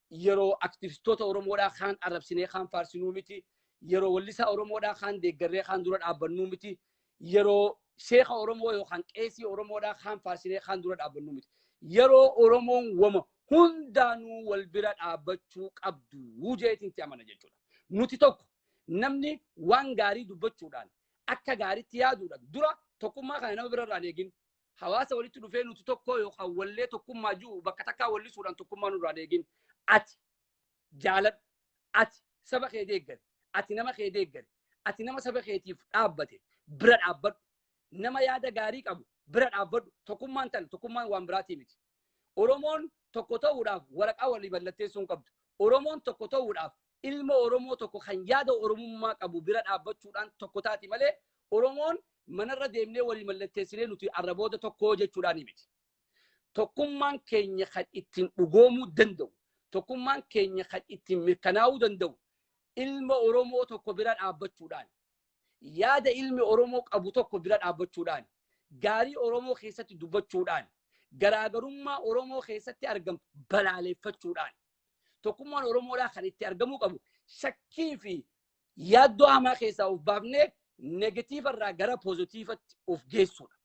Yeroo aktiivistoota Oromoodhaa kaan arrabsinee kaan faarsinuu miti. Yeroo wallisaa Oromoodhaa kaan deeggarree kaan dura dhaabbannuu miti. Yeroo sheeka Oromoo yookaan qeesii Oromoodhaa kaan faarsinee kaan dura dhaabbannuu miti. Yeroo Oromoon wama hundaanuu wal bira dhaabbachuu qabdu jeetiin itti amana jechuudha. Nuti tokko namni waan gaarii dubbachuudhaan akka gaariitti yaaduudhaan dura tokkummaa kana nama birarraa hin eegin. Hawaasa walitti dhufee nuti tokko yookaan wallee tokkummaa jiru bakka takkaa wallisuudhaan tokkummaa nurraa hin eegin. Ati jaaladhu, ati saba kee deeggari, ati nama kee deeggari, ati nama saba keetiif dhaabbate bira dhaabbadhu, nama yaada gaarii qabu bira dhaabbadhu. Tokkummaan tana, tokkummaan waan biraatii miti. Oromoon tokko ta'uudhaaf waraqaa walii mallatteessuu hin qabdu. Oromoon tokko ta'uudhaaf ilma Oromoo tokko kan yaada Oromummaa qabu bira dhaabbachuudhaan tokko taati malee Oromoon manarra deemnee walii mallatteessinee nuti arrabooda tokko jechuudhaan miti. Tokkummaan keenya kan ittiin dhugoomuu danda'u, tokkummaan keenya kan ittiin mirkanaa'uu danda'u ilma Oromoo tokko bira dhaabbachuudhaan, yaada ilmi Oromoo qabu tokko bira dhaabbachuudhaan, gaarii Oromoo keessatti dubbachuudhaan, garaagarummaa Oromoo keessatti argamu balaaleffachuudhaan. Tokkummaan Oromoodhaa kan itti argamuu qabu shakkii fi yaaddoo hamaa keessaa of baafnee negatiiva irraa gara poozitiivatti of geessuudha.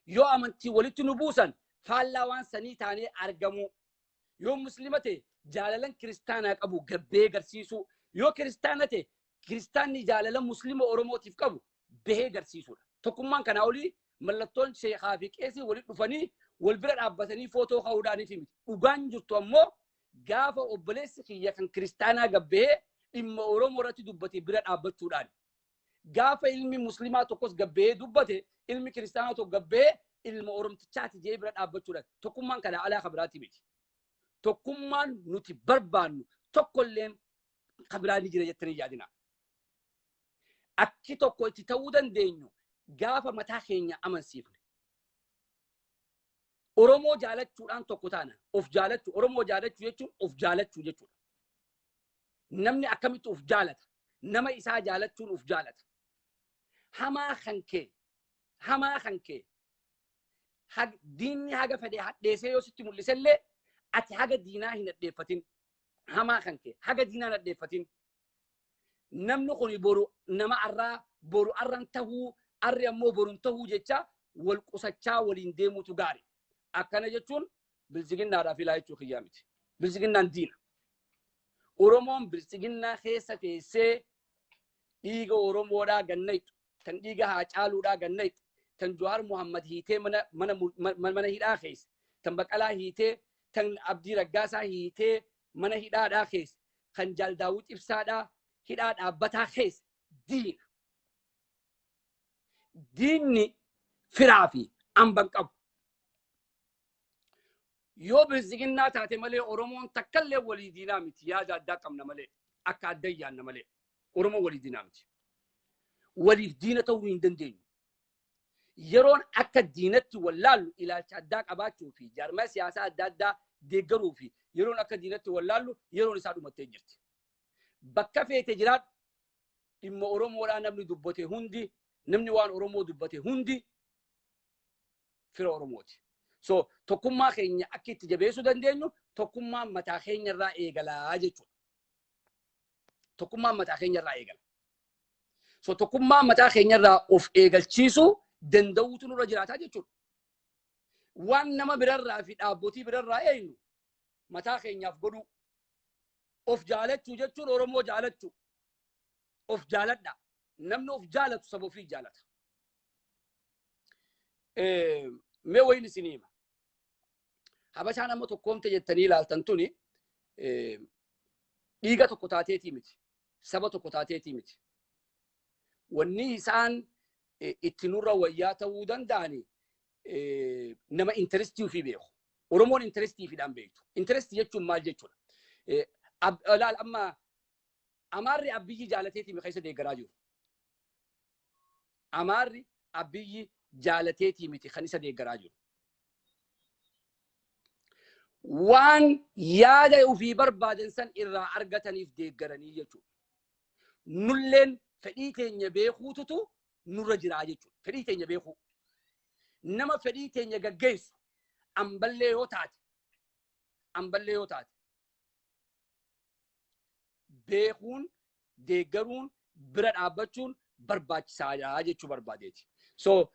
Yoo amantii walitti nu buusan faallaa waan sanii taanee argamuu. Yoo muslima ta'e jaalalan kiristaanaa qabu gabbee agarsiisuu. Yoo kiristaana ta'e kiristaanni jaalala muslima Oromootiif qabu bahee agarsiisuudha. Tokkummaan kanaa olii mallattoon sheekaa fi qeesii walitti dhufanii wal bira dhaabbatanii footoo ka'uudhaaniif miti. Dhugaan jirtu ammoo gaafa obboleessi kiyya kan kiristaanaa gabbee dhimma Oromoo irratti dubbate bira dhaabbachuudhaan. Gaafa ilmi muslimaa tokkos gabbee dubbate, ilmi kiristaanaa tokko gabbee ilma Oromtichaati jee bira dhaabbachuudhaan. Tokkummaan kanaa alaa kabiraati miti. Tokkummaan nuti barbaannu tokkolleen kabiraa ni jira jettanii yaadina. Akki tokko itti ta'uu dandeenyu gaafa mataa keenya amansiifne. Oromoo jaalachuudhaan tokko taana. Of jaalachuu, Oromoo jaalachuu jechuun of jaalachuu jechuudha. Namni akkamitti of jaalata? Nama isaa jaalachuun of jaalata. Hamaa kan kee, hamaa kan kee, diinni haga fedhe hadheessee yoo sitti mul'isellee ati haga diinaa hin hadheeffatin. Hamaa kan kee, haga diinaa hin hadheeffatin. Namni kun boru nama arraa, boru arran tahuu, arri ammoo boruun tahuu jecha wal qusachaa waliin deemuutu gaari. Akkana jechuun bilchiginnaadhaaf ilaa jechuu kiyyaa miti. Bilchiginnaan diina. Oromoon bilchiginnaa keessa teessee dhiiga Oromoodhaa gannaytu, tan dhiiga Haacaaluudhaa gannaytu, tan Jawaar Muhammad hiitee mana hidhaa keessa, tan Baqalaa hiitee, tan Abdii Raggaasaa hiitee mana hidhaadhaa keessa, kan Jaal Daawud Ibsaadhaa hidhaa dhaabbataa keessa diina. Diinni firaa fi amban qabu. Yoo bilchiginnaa taate malee Oromoon takkallee walii diinaa miti. Yaada addaa qabna malee, akka adda yaadna malee Oromoon walii diinaa miti. Waliif diina ta'uu hin dandeenyu. Yeroon akka diinatti wallaallu ilaalcha addaa qabaachuu fi jaarmaa siyaasaa adda addaa deeggaruu fi yeroon akka diinatti wallaallu yeroon isaa dhumattee jirti. Bakka feete jiraadhu dhimma Oromoodhaa namni dubbate hundi, namni waan Oromoo dubbate hundi fira Oromooti. So tokkummaa keenya akka itti jabeessuu dandeenyu tokkummaan mataa keenya irraa eegalaa jechuudha. Tokkummaan mataa keenya irraa eegala. So tokkummaan mataa keenya irraa of eegalchiisuu danda'uutu nurra jiraataa jechuudha. Waan nama birarraa fi dhaabbotii birarraa eenyu mataa keenyaaf godhuu. Of jaalachuu jechuun Oromoo jaalachuu. Of jaaladha. Namni of jaalatu saba ofii jaalata. Mee wayin isinii hima. Habashaan amma tokkoomte jettanii ilaaltan tuni dhiiga tokko taateetii miti. Saba tokko taateetii miti. Wanni isaan itti nurra wayyaa ta'uu danda'ani nama interestii ofii beeku. Oromoon interestii ofiidhaan beektu. Interestii jechuun maal jechuudha? Laal, amma Amaarri Abiyyi jaalateetii keessa deeggaraa jiru. Amaarri Abiyyi jaalateetii miti kan isa deeggaraa jiru. Waan yaada ofii barbaadan san irraa argataniif deeggaranii jechuudha. Nulleen fedhii teenya beekuututu nurra jiraa jechuudha. Fedhii teenya beekuu. Nama fedhii teenya gaggeessu amballee yoo taate, amballee yoo taate, beekuun, deeggaruun, bira dhaabbachuun barbaachisaadha jechuu barbaadeeti. So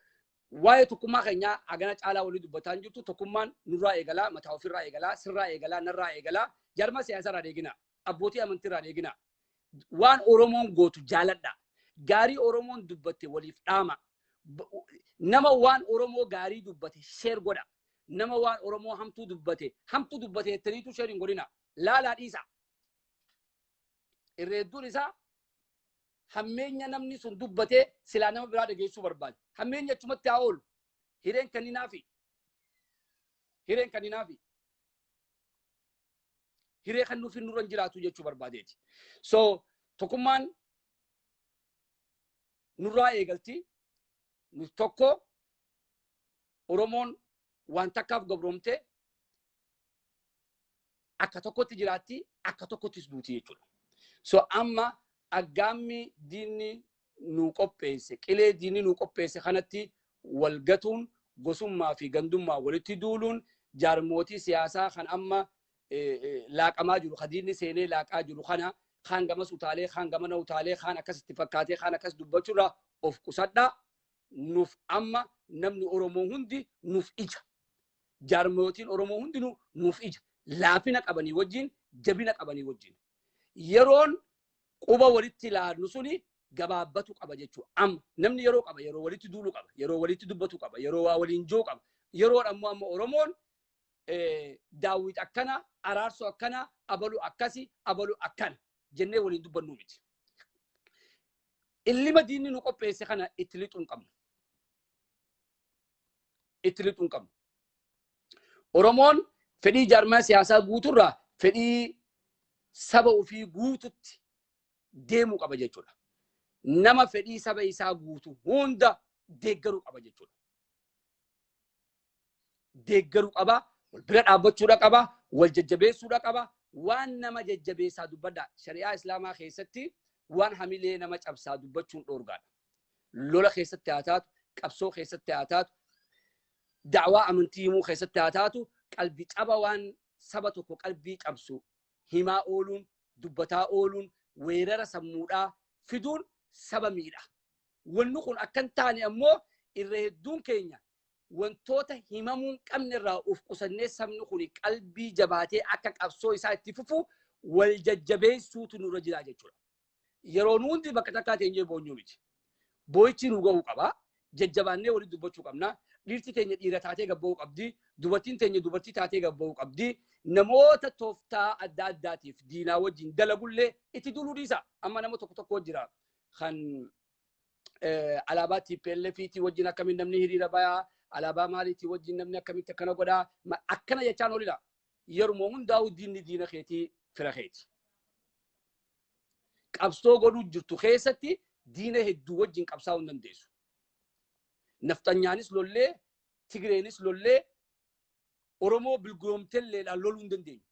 waa'ee tokkummaa keenyaa hagana caalaa walii dubbataa hin jirtu. Tokkummaan nurraa eegalaa, mataa ofirraa eegalaa, sirraa eegalaa, narraa eegalaa, jarma siyaasaarraa eegina, abbootii amantiirraa eegina. Waan Oromoon gootu jaaladha. Gaarii Oromoon dubbatte waliif dhaama. Nama waan Oromoo gaarii dubbate share godha. Nama waan Oromoo hamtuu dubbate, hamtuu dubbate jettaniitu share hin godhina. Laalaa dhiisa. Irra hedduun isaa hammeenya namni sun dubbatee silaa nama biraa dhageessuu barbaada. Hammeenya achumatti haa oolu. Hireen kenninaafi. Hireen kenninaafi. Hiree kan nuuf nurra hin jiraatu jechuu barbaadeeti. So tokkummaan nurraa eegalti. Nu tokko, Oromoon waan takkaaf gabroomte, akka tokkotti jiraatti, akka tokkottis duuti jechuudha. So amma aggaammi diinni nu qopheesse, qilee diinni nu qopheesse kanatti wal gatuun, gosummaa fi gandummaa walitti duuluun, jaarmootii siyaasaa kan amma laaqamaa jiru, ka diinni seenee laaqaa jiru kana, kaan gamas utaalee, kaan gamana utaalee, kaan akkasitti fakkaatee, kaan akkas dubbachuurraa of qusadhaa. Nuuf amma namni Oromoo hundi nuuf ija. Jaarmootiin Oromoo hundinuu nuuf ija. Laafina qabanii wajjin, jabina qabanii wajjin. Yeroon quba walitti ilaallu suni gabaabbatu qaba jechuudha. Amma namni yeroo qaba, yeroo walitti duulu qaba, yeroo walitti dubbatu qaba, yeroo waa waliin jiru qaba. Yeroon ammoo amma Oromoon Daawwit akkana, Araarsoo akkana, abalu akkasi, abalu akkana jennee waliin dubbannu miti. Illima diinni nu qopheesse kana itti lixuu hin qabnu. Itti lixuu hin qabnu. Oromoon fedhii jaarmaa siyaasaa guuturraa fedhii saba ofii guututti deemuu qaba jechuudha. Nama fedhii saba isaa guutu hunda deeggaruu qaba jechuudha. Deeggaruu qaba, wal bira dhaabbachuudha qaba, wal jajjabeessuudha qaba. Waan nama jajjabeessaa dubbadha. Shari'aa Islaamaa keessatti waan hamilee nama cabsaa dubbachuun dhoorgaadha. Lola keessatti haa taatu, qabsoo keessatti haa taatu, da'waa amantii himuu keessatti haa taatu, qalbii caba, waan saba tokko qalbii cabsu himaa ooluun, dubbataa ooluun, weerara sammuudhaa fiduun saba miidha. Wanni kun akka hin taane ammoo irra hedduun keenya wantoota himamuu hin qabne irraa of qusannee, sabni kun qalbii jabaatee akka qabsoo isaa itti fufu wal jajjabeessuutu nurra jira jechuudha. Yeroo nu hundi bakka takkaa teenyee boonyuu miti. Boo'ichi nu gahuu qaba. Jajjabaannee walitti dubbachuu qabna. Dhiirti teenya dhiira taatee gabba'uu qabdi. Dubartiin teenya dubartii taatee gabba'uu qabdi. Namoota tooftaa adda addaatiif diinaa wajjin dalagullee itti duuluu dhiisa. Amma nama tokko tokko jira kan alaabaa TPLF wajjin akkamiin namni hiriira bayaa, alaabaa maaliitii wajjin namni akkamitti akkana godhaa, akkana jechaan olidha. Yeruma hundaa'u diinni diina keetii fira keeti. Qabsoo godhuu jirtu keessatti diina hedduu wajjin qabsaa'uu hin dandeessu. Nafxanyaanis lollee, Tigreenis lollee, Oromoo bilgoomtelleedhaan loluu hin dandeenyu.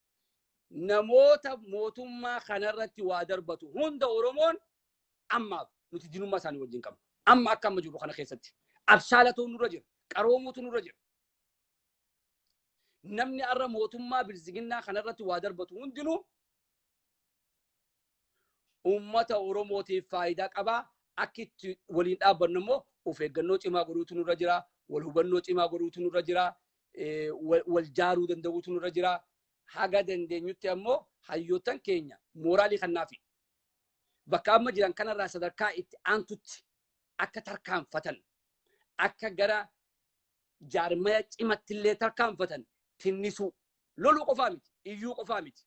Namoota mootummaa kanarratti waa darbatu hunda Oromoon ammaaf nuti diinummaa isaanii wajjin qabna. Amma akka amma jiru kana keessatti. Abshaalatu nurra jira. Qaroomuutu nurra jira. Namni har'a mootummaa bilziginnaa kanarratti waa darbatu hundinuu uummata Oromootiif faayidaa qabaa. Akka itti waliin dhaabbannu immoo of eeggannoo cimaa godhuutu nurra jira. Wal hubannoo cimaa godhuutu nurra jira. Wal jaaruu danda'uutu nurra jira. Haga dandeenyutti ammoo hayyoottan keenya mooraalii kannaafi. Bakka amma jiran kanarraa sadarkaa itti aantutti akka tarkaanfatan, akka gara jaarmaya cimattillee tarkaanfatan tinnisuu. Loluu qofaa miti, iyyuu qofaa miti,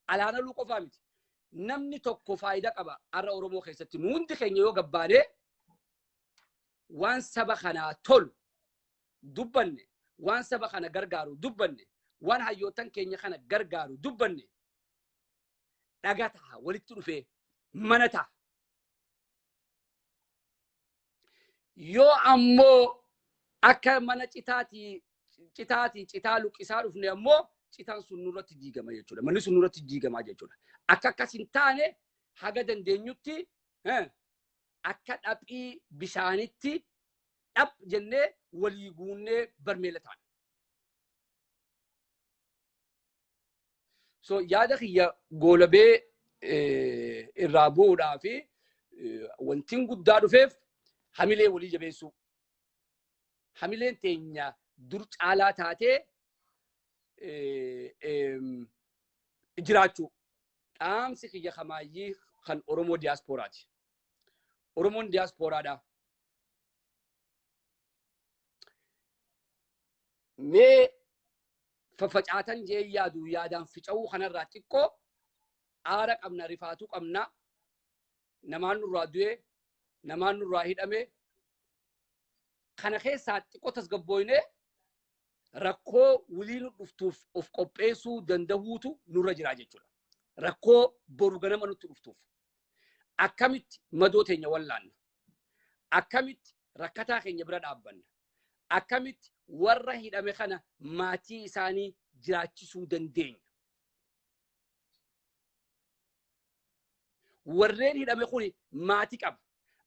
alaanaluu qofaa miti. Namni tokko faayidaa qaba har'a Oromoo keessatti. Nu hundi keenya yoo gabbaanee waan saba kanaa tolu dubbanne, waan saba kana gargaaru dubbanne, waan hayyootan keenya kana gargaaru dubbanne, dhagaa ta'a, walitti dhufee mana ta'a. Yoo ammoo akka mana citaatii citaatii citaa luqqisaa dhufne ammoo citaan sun nurratti diigama jechuudha. Manni sun nurratti diigamaa jechuudha. Akka akkas hin taane haga dandeenyutti akka dhaphii bishaanitti dhap jennee walii guunnee barmeela taana. So yaada kiyya goolabee irraa bu'uudhaa fi wantiin guddaa dhufeef hamilee walii jabeessuu. Hamileen teenya dur caalaa taatee jiraachuu. Dhaamsi kiyya kamaayyii kan Oromoo diyaaspooraati. Oromoon diyaaspooraadha. Mee faffacaatan jee yaadu yaadaan fica'uu kanarraa xiqqoo aara qabna, rifaatuu qabna. Namaan nurraa du'e, namaan nurraa hidhame. Kana keessaa xiqqoo tasgabbooynee rakkoo walii nu dhuftuuf of qopheessuu dandahuutu nurra jira jechuudha. Rakkoo boru ganama nutti dhuftuuf. Akkamitti madoo teenya wallaanna? Akkamitti rakkataa keenya bira dhaabbanna? Akkamitti warra hidhame kana maatii isaanii jiraachisuu dandeenya? Warreen hidhame kuni maatii qaba.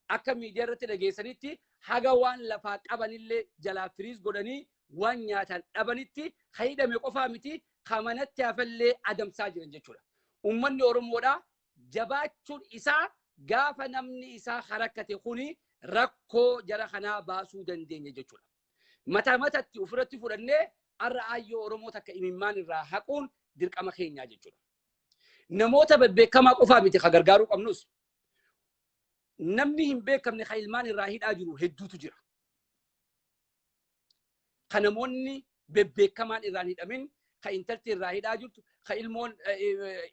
Akka miidiyaa irratti dhageessanitti haga waan lafaa qabanillee jalaa firiis godhanii waan nyaatan dhabanitti ka hidhame qofaa miti ka manatti hafallee adamsaa jiran jechuudha. Uummanni Oromoodhaa jabaachuun isaa gaafa namni isaa harakkate kuni rakkoo jara kanaa baasuu dandeenya jechuudha. Mataa matatti ofirratti fudhannee har'a aayyoo Oromoo takka imimmaan irraa haquun dirqama keenyaa jechuudha. Namoota bebbeekamaa qofaa miti ka gargaaruu qabnus. Namni hin beekamne ka ilmaan irraa hidhaa jiru hedduutu jira. Ka namoonni bebbeekamaan irraa hin hidhamin, ka intalti irraa hidhaa jirtu, ka ilmoon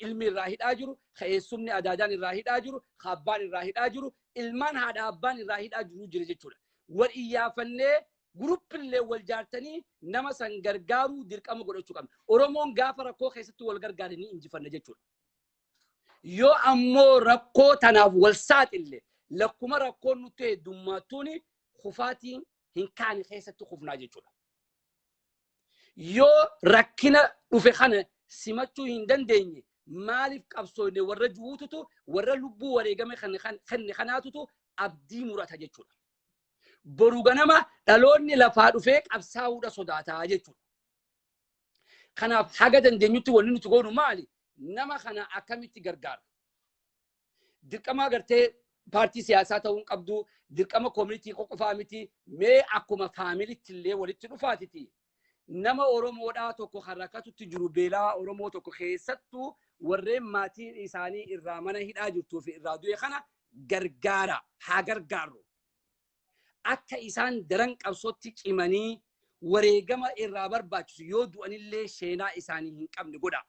ilmi irraa hidhaa jiru, ka eessumni adaadaan irraa hidhaa jiru, ka abbaan irraa hidhaa jiru, ilmaan haadha abbaan irraa hidhaa jiru jira jechuudha. Wal iyyaafannee guruppillee wal jaartanii nama san gargaaruu dirqama godhachuu qabna. Oromoon gaafa rakkoo keessatti wal gargaare ni injifanna jechuudha. Yoo ammoo rakkoo tanaaf wal saaxille lakkuma rakkoon nutti heddummaattuun kufaatiin hin kaane keessatti kufnaa jechuudha. Yoo rakkina dhufe kana simachuu hin dandeenye maaliif qabsoofne warra juututu warra lubbuu wareegame kenne kanaatutu abdii murata jechuudha. Boru ganama dhaloonni lafaa dhufee qabsaa'uudha sodaataa jechuudha. Kanaaf haga dandeenyutti wanni nuti goonu maali? Nama kana akkamitti gargaara? Dirqama agartee paartii siyaasaa ta'uu hin qabdu, dirqama koomunitii qofaa miti, mee akkuma faamilitti illee walitti dhufaatiti. Nama Oromoodhaa tokko kan rakkatutti jiru beelaa Oromoo tokko keessattuu warreen maatiin isaanii irraa mana hidhaa jirtuu fi irraa du'e kana gargaara, haa gargaarru. Akka isaan daran qabsootti cimanii wareegama irraa barbaachisu yoo du'anillee sheenaa isaanii hin qabne godha.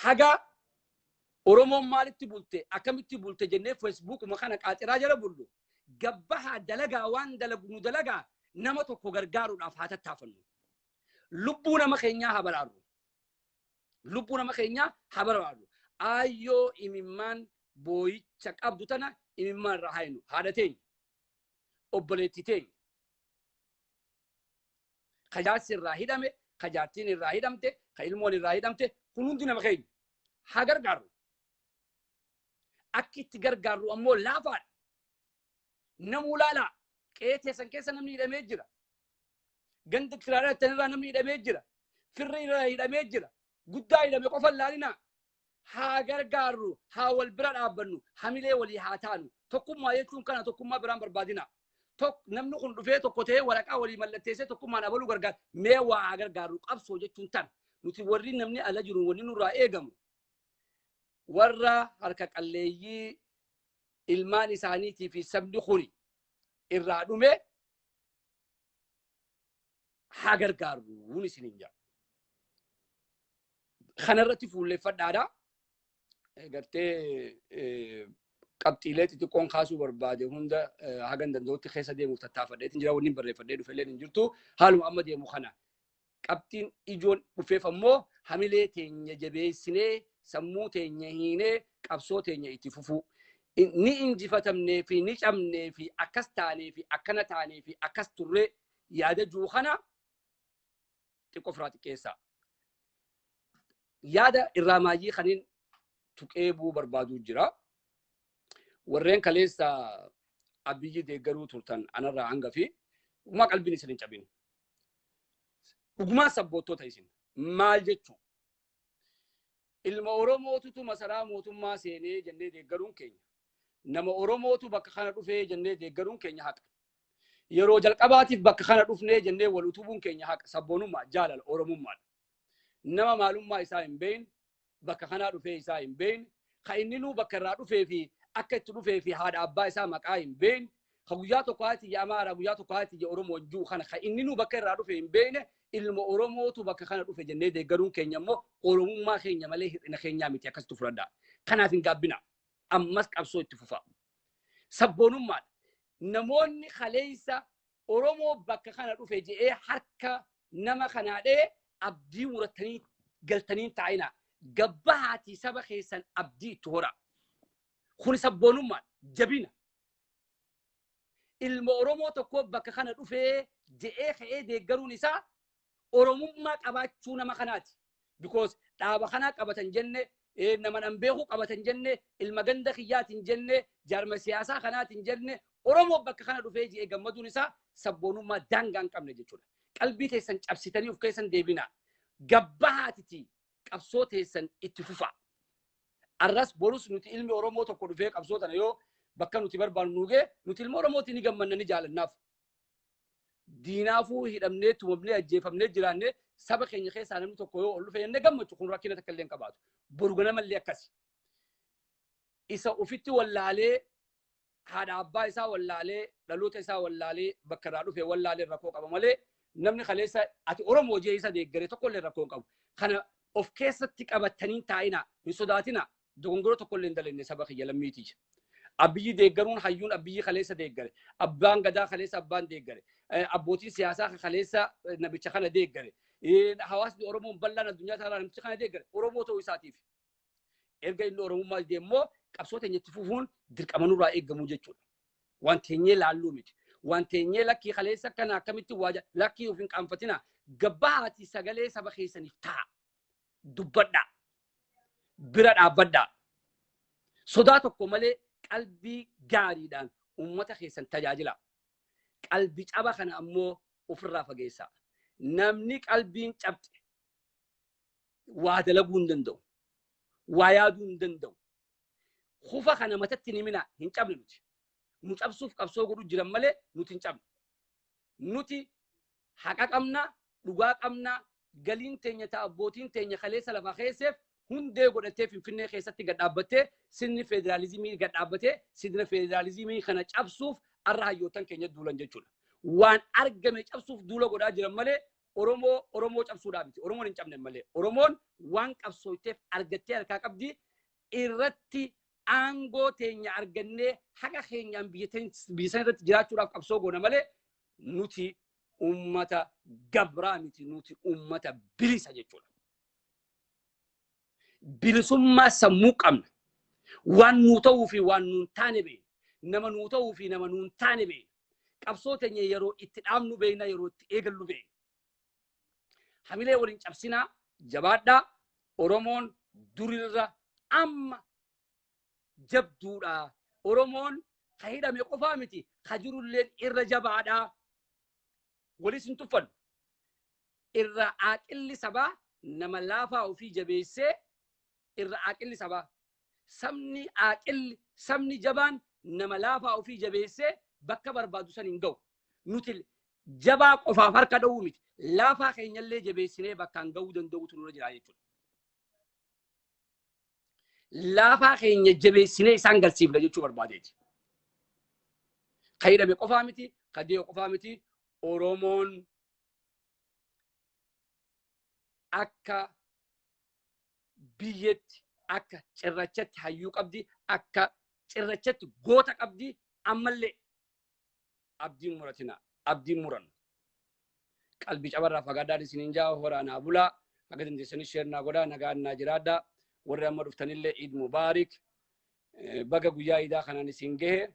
Haga Oromoon maalitti bulte, akkamitti bulte jennee Feesbuukuma kana qaaxiraa jala bullu. Gabbahaa dalagaa waan dalagu nu dalagaa nama tokko gargaaruudhaaf haa tattaafannu. Lubbuu nama keenyaa haa baraarru. Lubbuu nama keenyaa haa baraarru. Aayyoo imimmaan booyicha qabdu tana imimmaan irraa haa hinnu. Haadha teenya, obboleettii teenya. Ka jaarsi irraa hidhame, ka jaartiin irraa hidhamte, ka ilmoon irraa hidhamte, kun hundi nama keenya. Haa gargaarru. Akki itti gargaarru ammoo laafaadha. Namuu laalaa. Qe'ee teessan keessa namni hidhamee jira. Ganda kiraaraa irraa namni hidhamee jira. Firri irraa hidhamee jira. Guddaa hidhame qofa hin laalinaa. Haa gargaarru, haa wal bira dhaabbannu, hamilee walii haa taanu. Tokkummaa jechuun kana, tokkummaa biraan barbaadina. Namni kun dhufee tokko ta'ee waraqaa walii mallatteessee tokkummaan abaluu gargaara. Mee waa haa gargaarru, qabsoo jechuun tana. Nuti warri namni ala jiru wanni nurraa eegamu warra harka qalleeyyii ilmaan isaaniitii fi sabni kuni irraa dhume haa gargaaruun isiniin jedha. Kanarratti fuulleffadhaadha. Gartee qabxiilee xixiqqoon kaasuu barbaade hunda hagan danda'utti keessa deemuuf tattaafadheetiin jira. Wanni barreeffadhee dhufellee hin jirtu. Haaluma amma deemu kana. Qabxiin ijoon dhufeef ammoo hamilee teenya jabeessinee sammuu teenya hiinee qabsoo teenya itti fufuu. Ni injifatamnee fi ni cabnee fi akkas taanee fi akkana taanee fi akkas turree yaada jiru kana xiqqoo ofirraa xiqqeessaa. Yaada irraa maayyii kaniin tuqee bu'uu barbaaduu jira. Warreen kaleessa Abiyyi deeggaruu turtan anarraa hanga fi dhugumaa qalbiin isin hin cabin. Dhugumaa sabbootota isin maal jechuu? Ilma Oromootutu masaraa mootummaa seenee jennee deeggaruun keenya. Nama Oromootu bakka kana dhufee jennee deeggaruun keenya haqa. Yeroo jalqabaatiif bakka kana dhufnee jennee wal utubuun keenya haqa. Sabboonummaa jaalala Oromummaadha. Nama maalummaa isaa hin beekne, bakka kanaa dhufee isaa hin beekne, ka inni nuu bakka irraa dhufee fi akka itti dhufee fi haadha abbaa isaa maqaa hin beekne, ka guyyaa tokko haati iyya Amaaraa guyyaa tokko haati iyya Oromoo jiru kana ka inni nuu bakka irraa dhufe hin beekne ilma Oromootu bakka kana dhufe jennee deeggaruun keenya immoo Oromummaa keenya malee hir'ina keenyaa miti akkasitti fudhadhaa. Kanaaf hin gaabbina. Ammas qabsoo itti fufa. Sabboonummaadha. Namoonni kaleessa Oromoo bakka kana dhufe je'ee harka nama kanaa dhee abdii murattanii galtanii taa'ina. Gabbahaatii saba keessan abdii itti hora. Kuni sabboonummaadha. Jabina. Ilma Oromoo tokko bakka kana dhufee je'ee ka'ee deeggaruun isaa Oromummaa qabaachuu nama kanaati. Because dhaaba kanaa qabatan jenne, nama nan beeku qabatan jenne, ilma ganda kiyyaatiin jenne, jaarma siyaasaa kanaatiin jenne, Oromoo bakka kana dhufee je'ee gammaduun isaa sabboonummaa daangaa hin qabne jechuudha. Qalbii teessan cabsitanii of keessan deebinaa. Gabbahaatiti qabsoo teessan itti fufa. Arras borus nuti ilmi Oromoo tokko dhufee qabsoo tana yoo bakka nuti barbaannu nuugee nuti ilma Oromootiin ni gammanna ni jaalannaaf. Diinaafuu hidhamnee tumamnee ajjeefamnee jiraannee saba keenya keessaa namni tokko yoo ol dhufe jennee gammachu kun rakkina takka illee hin qabaatu. Boru ganamallee akkasi. Isa ofitti wallaalee haadha abbaa isaa wallaalee dhaloota isaa wallaalee bakka irraa dhufe wallaalee rakkoo qaba malee namni kaleessa ati Oromoo jee isa deeggaree tokko illee rakkoo hin qabu. Kana of keessatti qabatanii taa'ina hin sodaatina dogongora tokko illee hin dalenne saba kiyya lammiitii. Abiyyi deeggaruun hayyuun Abiyyi kaleessa deeggare. Abbaan gadaa kaleessa abbaan deeggare. Abbootiin siyaasaa kaleessa namicha kana deeggare. Hawaasni Oromoon bal'aan addunyaa kanarraa namicha kana deeggare. Oromoo ta'uu isaatiif. Erga inni Oromummaa deemmoo qabsoo teenya itti fufuun dirqama nurraa eegamuu jechuudha. Waan teenyee laalluu miti. Waan teenyee lakkii kaleessa kana akkamitti waaja lakkii of hin qaanfatina. Gabbahaatii sagalee saba keessaniif ta'a. Dubbadhaa. Bira dhaabbadhaa. Sodaa tokko malee qalbii gaariidhaan uummata keessan tajaajila. Qalbii caba kana ammoo ofirraa fageessaa. Namni qalbiin cabxe waa dalaguu hin danda'u. Waa yaaduu hin danda'u. Kufa kana matatti ni mina hin cabne nuti. Nu cabsuuf qabsoo godhu jiran malee nuti hin cabne. Nuti haqa qabna, dhugaa qabna, galiin teenya ta'a abbootiin teenya kaleessa lafa keesseef hundee godhatee Finfinnee keessatti gad dhaabbattee sirni federaalizimii gad dhaabbatee sirna federaalizimii kana cabsuuf arra hayyootan keenya duulan jechuudha. Waan argame cabsuuf duula godhaa jiran malee Oromoo cabsuudhaa miti. Oromoon hin cabne malee. Oromoon waan qabsooteef argattee harkaa qabdi irratti aangoo teenya argannee haqa keenyaan biyya sana irratti jiraachuudhaaf qabsoo goona malee nuti uummata gabraa miti, nuti uummata bilisa jechuudha. Bilisummaa sammuu qabna. Waan nuu ta'uu fi waan nuun taane beekna. Nama nuu ta'uu fi nama nuun taane beekna. Qabsoo teenya yeroo itti dhaabnu beekna, yeroo itti eegallu beekna. Hamilee waliin cabsinaa jabaadhaa. Oromoon durirra amma jabduudha. Oromoon ka hidhame qofaa miti, ka jirulleen irra jabaadha. Walis hin tuffannu. Irra aaqilli sabaa nama laafaa ofii jabeessee irra aaqilli sabaa. Sabni aaqilli, sabni jabaan nama laafaa ofii jabeessee bakka barbaadu san hin ga'u. Nuti jabaa qofaaf harka dha'uu miti. Laafaa keenyallee jabeessinee bakkaan gahuu danda'utu nurra jira jechuudha. Laafaa keenya jabeessinee isaan galsiifna jechuu barbaadeeti. Ka hidhame qofaa miti, ka dee'u qofaa miti, Oromoon akka biyyetti, akka cirrachatti hayyuu qabdi, akka cirrachatti goota qabdi, ammallee abdiin muratina, abdiin murannu. Qalbii cabarraa fagaadhaan isiniin jaa horaa naa bulaa, akka dandeessanii share naa godhaa, nagaan naa jiraadhaa. Warri amma dhuftanillee Iid Mubaarik, baga guyyaa iidaa kanaan isin gahe.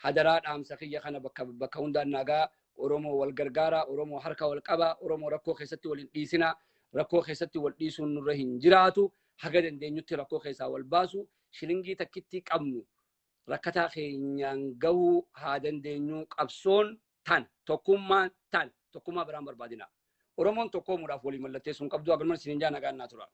Hadaraa dhaamsa kiyya kana bakka bakka hundaan nagaa. Oromoo wal gargaara, Oromoo harka wal qaba, Oromoo rakkoo keessatti wal hin dhiisina, rakkoo keessatti wal dhiisuun nurra hin jiraatu, haga dandeenyutti rakkoo keessaa wal baasu, shilingii takkitti qabnu rakkataa keenyaan gahuu haa dandeenyu. Qabsoon tan tokkummaan tan tokkummaa biraan barbaadina. Oromoon tokkoomuudhaaf walii mallatteessuun qabdu. Agalman isiniin jaa, nagaan naa tura.